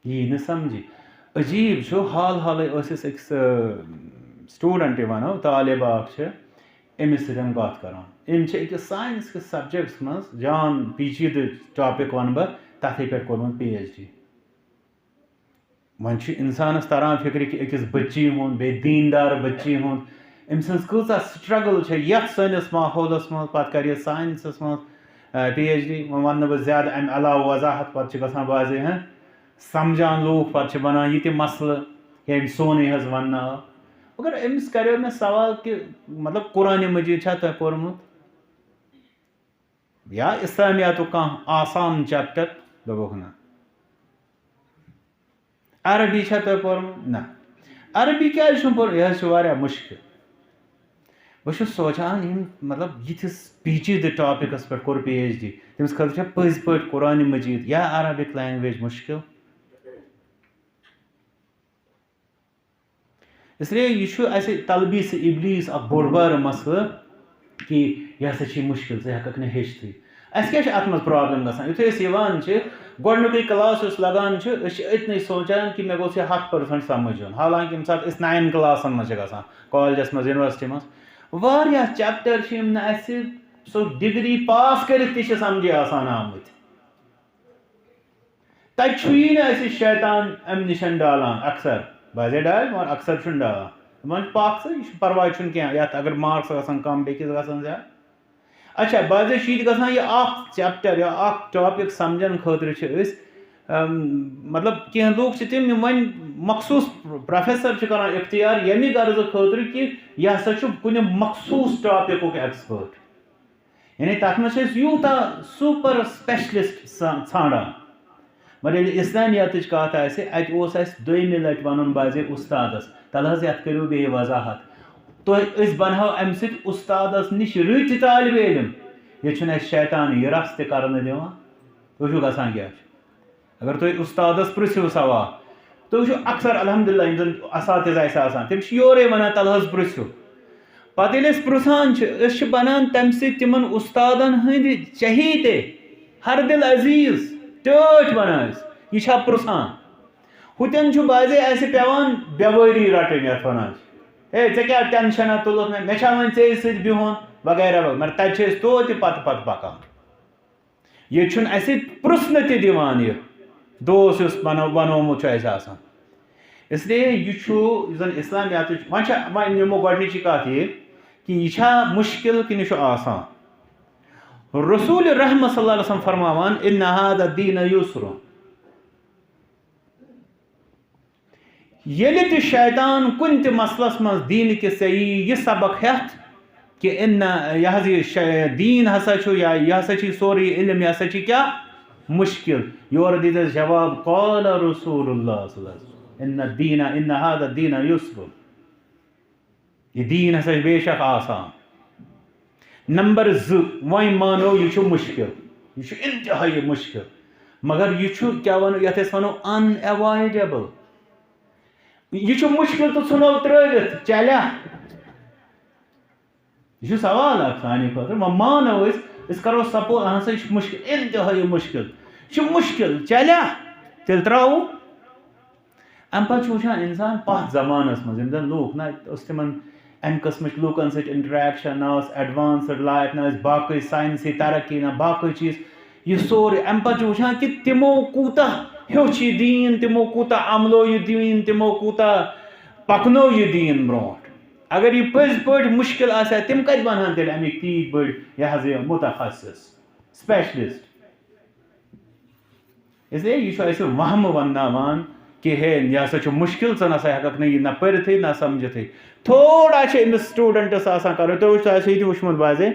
یی نہٕ سمجھی۔ عجیٖب چھُ، حال حالٕے ٲسۍ أسۍ أکِس، آ، studentٕے وَنو، طالبہ اَکھ چھِ، أمِس سۭتۍ کَتھ کَران۔ أمۍ چھِ أکِس science کِس subjectس منٛز جان پیچیٖدٕ topic وَنہٕ بہٕ، تَتھٕے پٮ۪ٹھ کوٚرمُت PhD۔ وۄنۍ چھُ اِنسانَس تَران فِکرِ کہِ أکِس بٔچی ہُنٛد، بیٚیہِ دیٖندار بٔچی ہُنٛد، أمۍ سٕنٛز کۭژاہ struggle چھےٚ یَتھ سٲنِس ماحولَس منٛز، پَتہٕ کَرِ یہِ scienceس منٛز، آ، PhD۔ وۄنۍ وَنہٕ نہٕ بہٕ زیادٕ اَمہِ علاوٕ وضاحت، پَتہٕ چھِ گژھان واضح، ہاں؟ سمجھان لوٗکھ، پَتہٕ چھِ بَنان یہِ تہِ مسلہٕ، ییٚمۍ سونُے حظ وَننہٕ آو۔ مگر أمِس کَریو مےٚ سوال کہِ، مطلب، قرآنِ مجیٖد چھا تۄہہِ پوٚرمُت؟ یا اِسلامیاتُک کانٛہہ آسان chapter؟ دوٚپُکھ، نہ۔ عربی چھا تۄہہِ پوٚرمُت؟ نہ۔ عربی کیٛازِ چھُنہٕ پوٚرمُت؟ یہِ حظ چھُ واریاہ مُشکِل۔ بہٕ چھُس سونٛچان، یِم، مطلب، یِتھِس پیچیٖدٕ topicس پٮ۪ٹھ کوٚر PhD، تٔمِس خٲطرٕ چھا پٔزۍ پٲٹھۍ قرآنِ مجیٖد یا Arabic language مُشکِل؟ اس لیے یہِ چھُ اَسہِ تلبیس ابلیس اکھ بوٚڑ بارٕ مسلہٕ کہِ یہِ ہسا چھُ مُشکِل، ژٕ ہٮ۪ککھ نہٕ ہیٚچھتھٕے۔ اَسہِ کیٛاہ چھِ اَتھ منٛز problem گژھان؟ یُتھُے أسۍ یِوان چھِ، گۄڈٕنیُکُے class یُس لگان چھُ، أسۍ چھِ أتنٕے سونٛچان کہِ مےٚ گوٚژھ یہِ ہَتھ percent سمجھ یُن، حالانکہِ ییٚمہِ ساتہٕ أسۍ nine classن منٛز چھِ گژھان، collegeس منٛز، university منٛز، واریاہ chapter چھِ یِم نہٕ اَسہِ سُہ degree pass کٔرِتھ تہِ چھِ سمجھے آسان آمٕتۍ۔ تَتہِ چھُ یی نہٕ اَسہِ شیطان اَمہِ نِش ڈالان اکثر۔ بعضے ڈالہِ، مگر اکثر چھُنہٕ ڈالان۔ دَپان چھُ، "پَکھ ژٕ، یہِ چھُنہٕ پَرواے، چھُنہٕ کینٛہہ، یَتھ اگر marks گژھن کم، بیٚکِس گژھن زیادٕ۔" اچھا، بعضے چھُ یہِ تہِ گژھان، یہِ اکھ chapter یا اکھ topic سمجھن خٲطرٕ چھِ أسۍ، اَم، مطلب، کینٛہہ لوٗکھ چھِ تِم، یِم وۄنۍ مخصوٗص professor چھِ کران اختیار، ییٚمہِ غرضہٕ خٲطرٕ کہِ یہِ ہسا چھُ کُنہِ مخصوٗص topicُک expert۔ یعنی تَتھ منٛز چھِ أسۍ یوٗتاہ super specialist ژھا-، ژھانٛڈان۔ مگر ییٚلہِ اِسلامیاتٕچ کَتھ آسہِ، اَتہِ اوس اَسہِ دوٚیمہِ لَٹہِ وَنُن بعضے اُستادَس، "تَلہٕ حظ، یَتھ کٔرِو بیٚیہِ وضاحت۔ تُہۍ، أسۍ بَنہو اَمہِ سۭتۍ اُستادَس نِش رٕتۍ طالبہِ علم۔ ییٚتہِ چھُنہٕ اَسہِ شیطان یہِ رَس تہِ کَرنہٕ دِوان۔" تُہۍ چھِو گژھان کیٛاہ چھُ؟ اگر تُہۍ اُستادَس پرٛژھِو سوال، تُہۍ وٕچھِو اکثر الحمدللہ یِم زَن اساتذ آسہِ آسان، تِم چھِ یورَے وَنان، "تَلہٕ حظ پرٛژھِو۔" پَتہٕ ییٚلہِ أسۍ پرٛژھان چھِ، أسۍ چھِ بَنان تَمہِ سۭتۍ تِمَن اُستادَن ہٕنٛدۍ چہیتے، ہر دِل عزیٖز، ٹٲٹھۍ بَنان أسۍ۔ یہِ چھا پرٛژھان؟ ہُتٮ۪ن چھُ بعضے اَسہِ پٮ۪وان بٮ۪وٲری رَٹٕنۍ، یَتھ وَنان چھِ، "ہے، ژےٚ کیٛاہ tension ہا تُلُتھ مےٚ؟ مےٚ چھا وۄنۍ ژےٚ سۭتۍ بِہُن؟" وغیرہ وغیرہ۔ مگر تَتہِ چھِ أسۍ توتہِ پَتہٕ پَتہٕ پَکان۔ ییٚتہِ چھُنہٕ اَسہِ پرٛژھنہٕ تہِ دِوان یہِ دوس یُس بنو-، بنومُت چھُ اَسہِ آسان۔ اس لیے یہِ چھُ، یُس زَن اِسلامیاتٕچ، وۄنۍ چھےٚ، وۄنۍ نِمو گۄڈٕنِچی کَتھ یہِ کہِ یہِ چھا مُشکِل کِنہٕ یہِ چھُ آسان؟ رسول رحمت صلی اللہ علیہ وسلم فرماوان، "ان هذا الدین یسر۔" ییٚلہِ تہِ شیطان کُنہِ تہِ مسلس منٛز دیٖنہٕ کِس ژےٚ یی یہِ سبق ہٮ۪تھ کہِ ان، یہِ حظ یہِ شے-، دیٖن ہسا چھُ، یا یہِ ہسا چھُ یہِ سورُے علم، یہِ ہسا چھُ کیٛاہ؟ مُشکِل۔ یورٕ دِژ اَسہِ جواب، "قال رسول اللہ صلی اللہ علیہ وسلم، ان الدین، ان هذا الدین یسر۔" یہِ دیٖن ہسا چھُ بے شک آسان۔ نمبر زٕ، وۄنۍ مانو یہِ چھُ مُشکِل۔ یہِ چھُ انتہٲیی مُشکِل۔ مگر یہِ چھُ، کیٛاہ وَنو، یَتھ أسۍ وَنو unavoidable۔ یہِ چھُ مُشکِل تہٕ ژھٕنو ترٛٲوِتھ، چلیا؟ یہِ چھُ سوال اکھ سانہِ خٲطرٕ۔ وۄنۍ مانو أسۍ، أسۍ کرو سپوز، اہن سا، یہِ چھُ مُشکِل، انتہٲیی مُشکِل۔ یہِ چھُ مُشکِل، چلیا؟ تیٚلہِ ترٛاوو۔ اَمہِ پَتہٕ چھُ وٕچھان اِنسان پَتھ زمانَس منٛز، یِم زَن لوٗکھ نہ ٲس تِمَن اَمہِ قٕسمٕچ لوٗکَن سۭتۍ interaction، نہ ٲس advanced life، نہ ٲسۍ باقٕے ساینسی ترقی، نہ باقٕے چیٖز۔ یہِ سورُے، اَمہِ پَتہٕ چھُ وٕچھان کہِ تِمو کوٗتاہ ہیوٚچھ یہِ دیٖن، تِمو کوٗتاہ عملو یہِ دیٖن، تِمو کوٗتاہ پَکنو یہِ دیٖن برونٛٹھ۔ اگر یہِ پٔزۍ پٲٹھۍ مُشکِل آسہِ ہا، تِم کَتہِ بَنہٕ ہَن تیٚلہِ اَمِکۍ تیٖتۍ بٔڑۍ، یہِ حظ یہِ مُتخصص، specialist؟ اس لیے یہِ چھُ اَسہِ وہمہٕ وَنناوان کہِ ہے، یہِ ہسا چھُ مُشکِل، ژٕ نہ سا ہٮ۪کَکھ نہٕ یہِ نہ پٔرِتھٕے نہ سَمجھِتھٕے۔ تھوڑا چھِ أمِس studentس آسان کَرُن، تُہۍ وٕچھِو، اَسہِ یہِ تہِ وٕچھمُت بازے،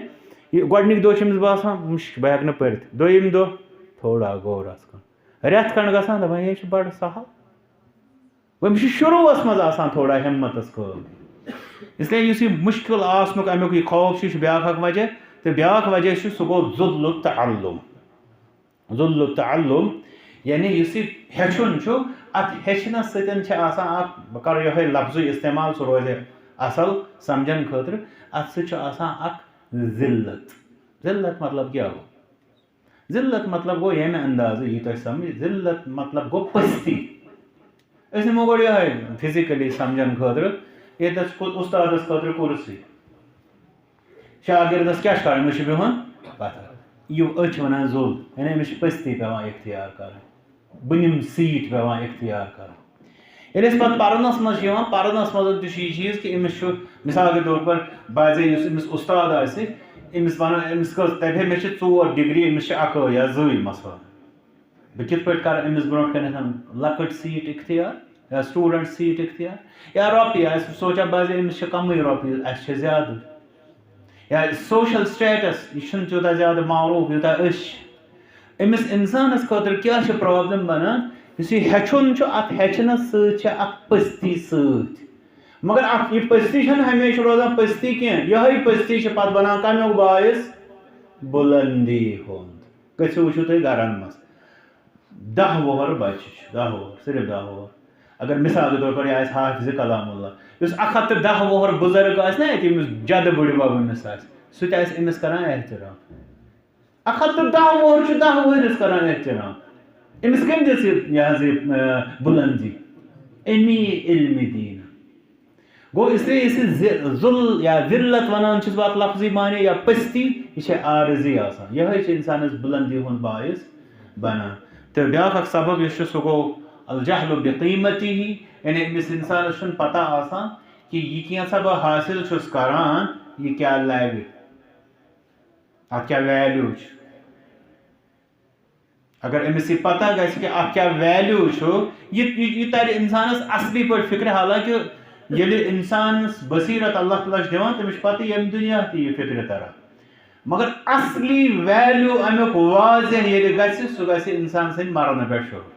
یہِ گۄڈٕنِکۍ دۄہ چھِ أمِس باسان، مُشکِل، بہٕ ہٮ۪کہٕ نہٕ پٔرِتھ۔ دوٚیِم دۄہ تھوڑا گوٚو رَژھ کھنٛڈ، رٮ۪تھ کھنٛڈ گژھان، دَپان، یے چھُ بڑٕ سہل۔ وۄنۍ چھُ شروٗعس منٛز آسان تھوڑا ہمتس کٲم۔ اس لیے یُس یہِ مُشکِل آسنُک اَمیُک یہِ خوف چھُ، یہِ چھُ بیٛاکھ اکھ وجہ۔ تہٕ بیٛاکھ وجہ چھُ، سُہ گوٚو ذل التعلم۔ ذل التعلم، یعنی یُس یہِ ہیٚچھُن چھُ، اَتھ ہیٚچھنَس سۭتۍ چھِ آسان اکھ، بہٕ کَرٕ یِہوٚے لفظٕے استعمال، سُہ روزِ اَصٕل سَمجھن خٲطرٕ، اَتھ سۭتۍ چھُ آسان اکھ ذلت۔ ذلت مطلب کیٛاہ گوٚو؟ ذلت مطلب گوٚو ییٚمہِ اندازٕ یی تۄہہِ سمجھ، ذلت مطلب گوٚو پستی۔ أسۍ نِمو گۄڈٕ یِہوٚے physically سمجھن خٲطرٕ، ییٚتٮ۪تھ چھُ اُستادس خٲطرٕ کُرسی، شاگردس کیٛاہ چھُ کران؟ أمِس چھُ بِہُن پتھر۔ یہِ أتھۍ چھِ ونان ذل، یعنی أمِس چھِ پستی پٮ۪وان اختیار کرٕنۍ، بہٕ نِمہٕ seat پٮ۪وان اختیار کرٕنۍ۔ ییٚلہِ أسۍ پَتہٕ پَرنَس منٛز چھِ یِوان، پَرنَس منٛز تہِ چھُ یہِ چیٖز کہِ أمِس چھُ، مِثال کے طور پر، بعضے یُس أمِس اُستاد آسہِ، أمِس وَنو، أمِس کٔژ، دَپہِ ہے، مےٚ چھِ ژور degree، أمِس چھِ اَکٲے یا زٕے مثلاً۔ بہٕ کِتھ پٲٹھۍ کَرٕ أمِس برونٛٹھ کَنٮ۪تھ لۄکٕٹ seat اختیار یا student seat اختیار؟ یا رۄپیہِ آسہِ سونٛچان، بعضے أمِس چھِ کَمٕے رۄپیہِ، اَسہِ چھِ زیادٕ۔ یا social status، یہِ چھُنہٕ تیوٗتاہ زیادٕ معروٗف یوٗتاہ أسۍ چھِ۔ أمِس اِنسانَس خٲطرٕ کیٛاہ چھِ problem بَنان؟ یُس یہِ ہیٚچھُن چھُ، اَتھ ہیٚچھنَس سۭتۍ چھِ اَکھ پٔستی سۭتۍ۔ مگر اَتھ، یہِ پٔستی چھَنہٕ ہمیشہِ روزان پٔستی کینٛہہ۔ یِہوٚے پٔستی چھِ پَتہٕ بَنان کَمیُک باعث؟ بُلندی ہُنٛد۔ گٔژھِو وٕچھِو تُہۍ گَرَن منٛز۔ دَہ وُہَر بَچہِ چھِ، دَہ وُہَر، صرف دَہ وُہَر۔ اگر مثال کے طور پر یہِ آسہِ حافظ کلام اللہ، یُس اَکھ ہَتھ تہٕ دَہ وُہَر بُزرگ آسہِ نا ییٚتہِ، ییٚمِس جَدٕ بٕڈِ بَب أمِس آسہِ، سُہ تہِ آسہِ أمِس کَران احترام۔ اَکھ ہَتھ تہٕ دَہ وُہَر چھُ دَہ وُہرِس کَران احترام۔ أمِس کٔمۍ دِژ یہِ، یہِ حظ یہِ، اَ، بُلندی؟ اَمی علمِ دیٖن۔ گوٚو، اس لیے یُس یہِ ذِ-، ذل یا ذلت وَنان چھُس بہٕ اَتھ لفظی معنی یا پٔستی، یہِ چھےٚ عارضی آسان۔ یِہوٚے چھِ اِنسانَس بُلندی ہُنٛد باعث بَنان۔ تہٕ بیٛاکھ اَکھ سبب یُس چھُ، سُہ گوٚو الجہل بقیمتہ، یعنی أمِس اِنسانَس چھُنہٕ پَتہ آسان کہِ یہِ کینٛژھا بہٕ حٲصِل چھُس کَران، یہِ کیٛاہ لَوِ، اَتھ کیٛاہ value چھُ۔ اگر أمِس یہِ پتہ گژھِ کہِ اَتھ کیٛاہ value چھُ، یہِ، یہِ، یہِ تَرِ اِنسانَس اَصلی پٲٹھۍ فِکرِ، حالانکہِ ییٚلہِ اِنسانَس بصیرت اللہ تعالیٰ چھُ دِوان، تٔمِس چھُ پتہٕ ییٚمہِ دُنیا تہِ یہِ فِکرِ تَران۔ مگر اَصلی value اَمیُک واضح ییٚلہِ گژھِ، سُہ گژھِ اِنسان سٕنٛدِ مرنہٕ پٮ۪ٹھ شروٗع۔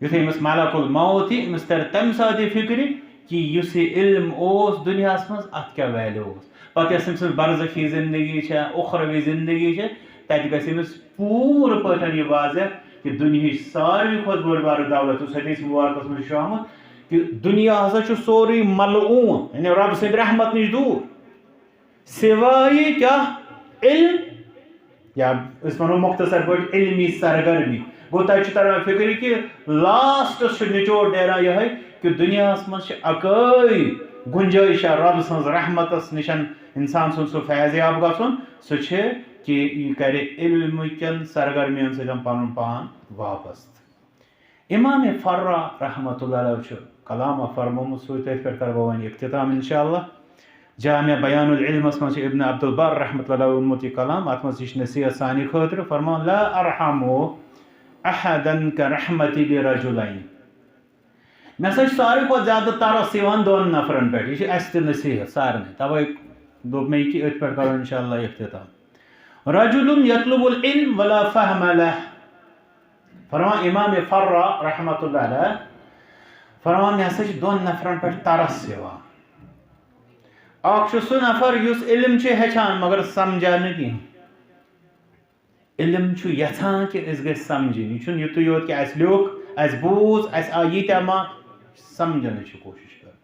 یُتھُے أمِس ملک الموت یی، أمِس تَرِ تَمہِ ساتہٕ یہِ فِکرِ کہِ یُس یہِ علم اوس دُنیاہَس منٛز، اَتھ کیٛاہ value اوس۔ پَتہٕ یۄس أمۍ سٕنٛز برزخی زندگی چھےٚ، اُخروی زندگی چھےٚ، تَتہِ گژھِ أمِس پوٗرٕ پٲٹھۍ یہِ واضح کہِ دُنیہٕچ ساروی کھۄتہٕ بٔڑ بارٕ دولت، یُس حدیث مبارکَس منٛز چھُ آمُت کہِ دُنیا ہسا چھُ سورُے ملعون، یعنی رۄب سٕنٛدِ رحمت نِش دوٗر۔ سوائے کیٛاہ؟ علم، یا أسۍ وَنو مۄختصر پٲٹھۍ علمی سرگرمی۔ گوٚو، تَتہِ چھُ تَران فِکرِ کہِ لاسٹَس چھُ نچوڑ نیران یِہوٚے کہِ دُنیاہَس منٛز چھِ اَکٲے گُنجٲیشہ رۄب سٕنٛز رحمتَس نِش اِنسان سُنٛد سُہ فیض یاب گژھُن، سُہ چھِ کہِ یہِ کَرِ علمہٕ کٮ۪ن سرگرمیَن سۭتۍ پَنُن پان وابستہٕ۔ امام فرا رحمۃ اللہ علیہ چھُ کلام اکھ فرمومُت، سُے تٔتھۍ پٮ۪ٹھ کرٕ بہٕ وۄنۍ اختتام انشاءاللہ۔ جامع بیان العلمس منٛز چھُ ابن عبد البر رحمۃ اللہ علیہ ووٚنمُت یہِ کلام، اتھ منٛز تہِ چھِ نصیحت سانہِ خٲطرٕ، فرمان، "لا ارحم احدا کرحمتی لرجلین۔" مےٚ سا چھُ ساروی کھۄتہٕ زیادٕ ترس یِوان دۄن نفرن پٮ۪ٹھ، یہِ چھِ اسہِ تہِ نصیحت سارنٕے، توے دوٚپ مےٚ یہِ کہِ أتھۍ پٮ۪ٹھ کرو انشاءاللہ اختتام۔ رجل یطلب العلم ولا فہم لہ۔ فرمان امام فرا رحمۃ اللہ علیہ، فرمان، مےٚ ہسا چھِ دۄن نفرن پٮ۪ٹھ ترس یِوان۔ اکھ چھُ سُہ نفر یُس علم چھُ ہیٚچھان مگر سمجھان نہٕ کِہیٖنۍ۔ علم چھُ یژھان کہِ أسۍ گٔژھۍ سمجھٕنۍ۔ یہِ چھُنہٕ یُتُے یوت کہِ اَسہِ لیوٚکھ، اَسہِ بوٗز، اَسہِ آو یہِ تہِ ما، سمجھنٕچ چھِ کوٗشِش کران۔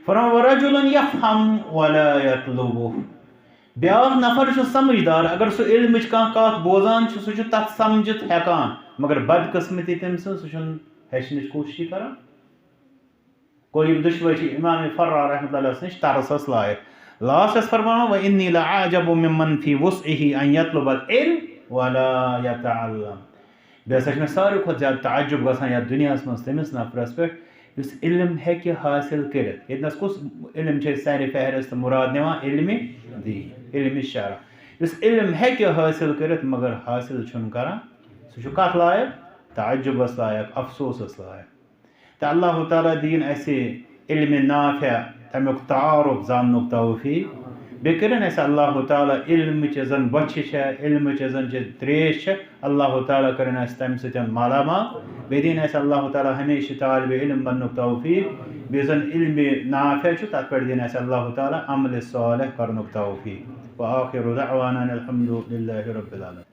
فرماوان، "ورجل یفهم ولا یطلبه۔" بیٛاکھ نفر چھُ سمجھدار، اگر سُہ علمٕچ کانٛہہ کتھ بوزان چھُ، سُہ چھُ تتھ سمجھِتھ ہٮ۪کان، مگر بدقسمتی تٔمۍ سٕنٛز، سُہ چھُنہٕ ہیٚچھنٕچ کوٗششٕے کران۔ گوٚو، یِم دُشوَے چھِ امام فرا رحمۃ اللہ نِش ترسَس لایق۔ لاسٹَس فرماوان، "وَإِنِّي لَأَعْجَبُ مِمَّنْ فِي وُسْعِهِ أَنْ يَطْلُبَ الْعِلْمَ وَلَا يَتَعَلَّمُ۔" بیٚیہِ ہسا چھِ مےٚ ساروی کھۄتہٕ زیادٕ تعجب گژھان یَتھ دُنیاہَس منٛز تٔمِس نفرَس پٮ۪ٹھ، یُس علم ہیٚکہِ حٲصِل کٔرِتھ۔ ییٚتہِ نَس کُس علم چھِ أسۍ سارِ فہرست مراد نِوان؟ علمِ دین، علمِ شرع۔ یُس علم ہیٚکہِ حٲصِل کٔرِتھ مگر حٲصِل چھُنہٕ کران، سُہ چھُ کَتھ لایق؟ تعجبَس لایق، افسوسَس لایق۔ تہٕ اللہ تعالیٰ دِیِن اَسہِ علمِ نافع، تَمیُک تعارُف زاننُک توفیٖق۔ بیٚیہِ کٔرِن اَسہِ اللہ تعالیٰ علمٕچ یۄس زَن بۄچھِ چھےٚ، علمٕچ یۄس زَن چھِ ترٛیش چھےٚ، اللہ تعالیٰ کٔرِن اَسہِ تَمہِ سۭتۍ مالا مال۔ بیٚیہِ دِیِن اَسہِ اللہ تعالیٰ ہمیشہِ طالبِ علم بَننُک توفیٖق۔ بیٚیہِ یُس زَن علمِ نافع چھُ، تَتھ پٮ۪ٹھ دِیِن اَسہِ اللہ تعالیٰ عملِ صالح کَرنُک توفیٖق۔ وآخر دعوانا الحمد لله رب العالمين۔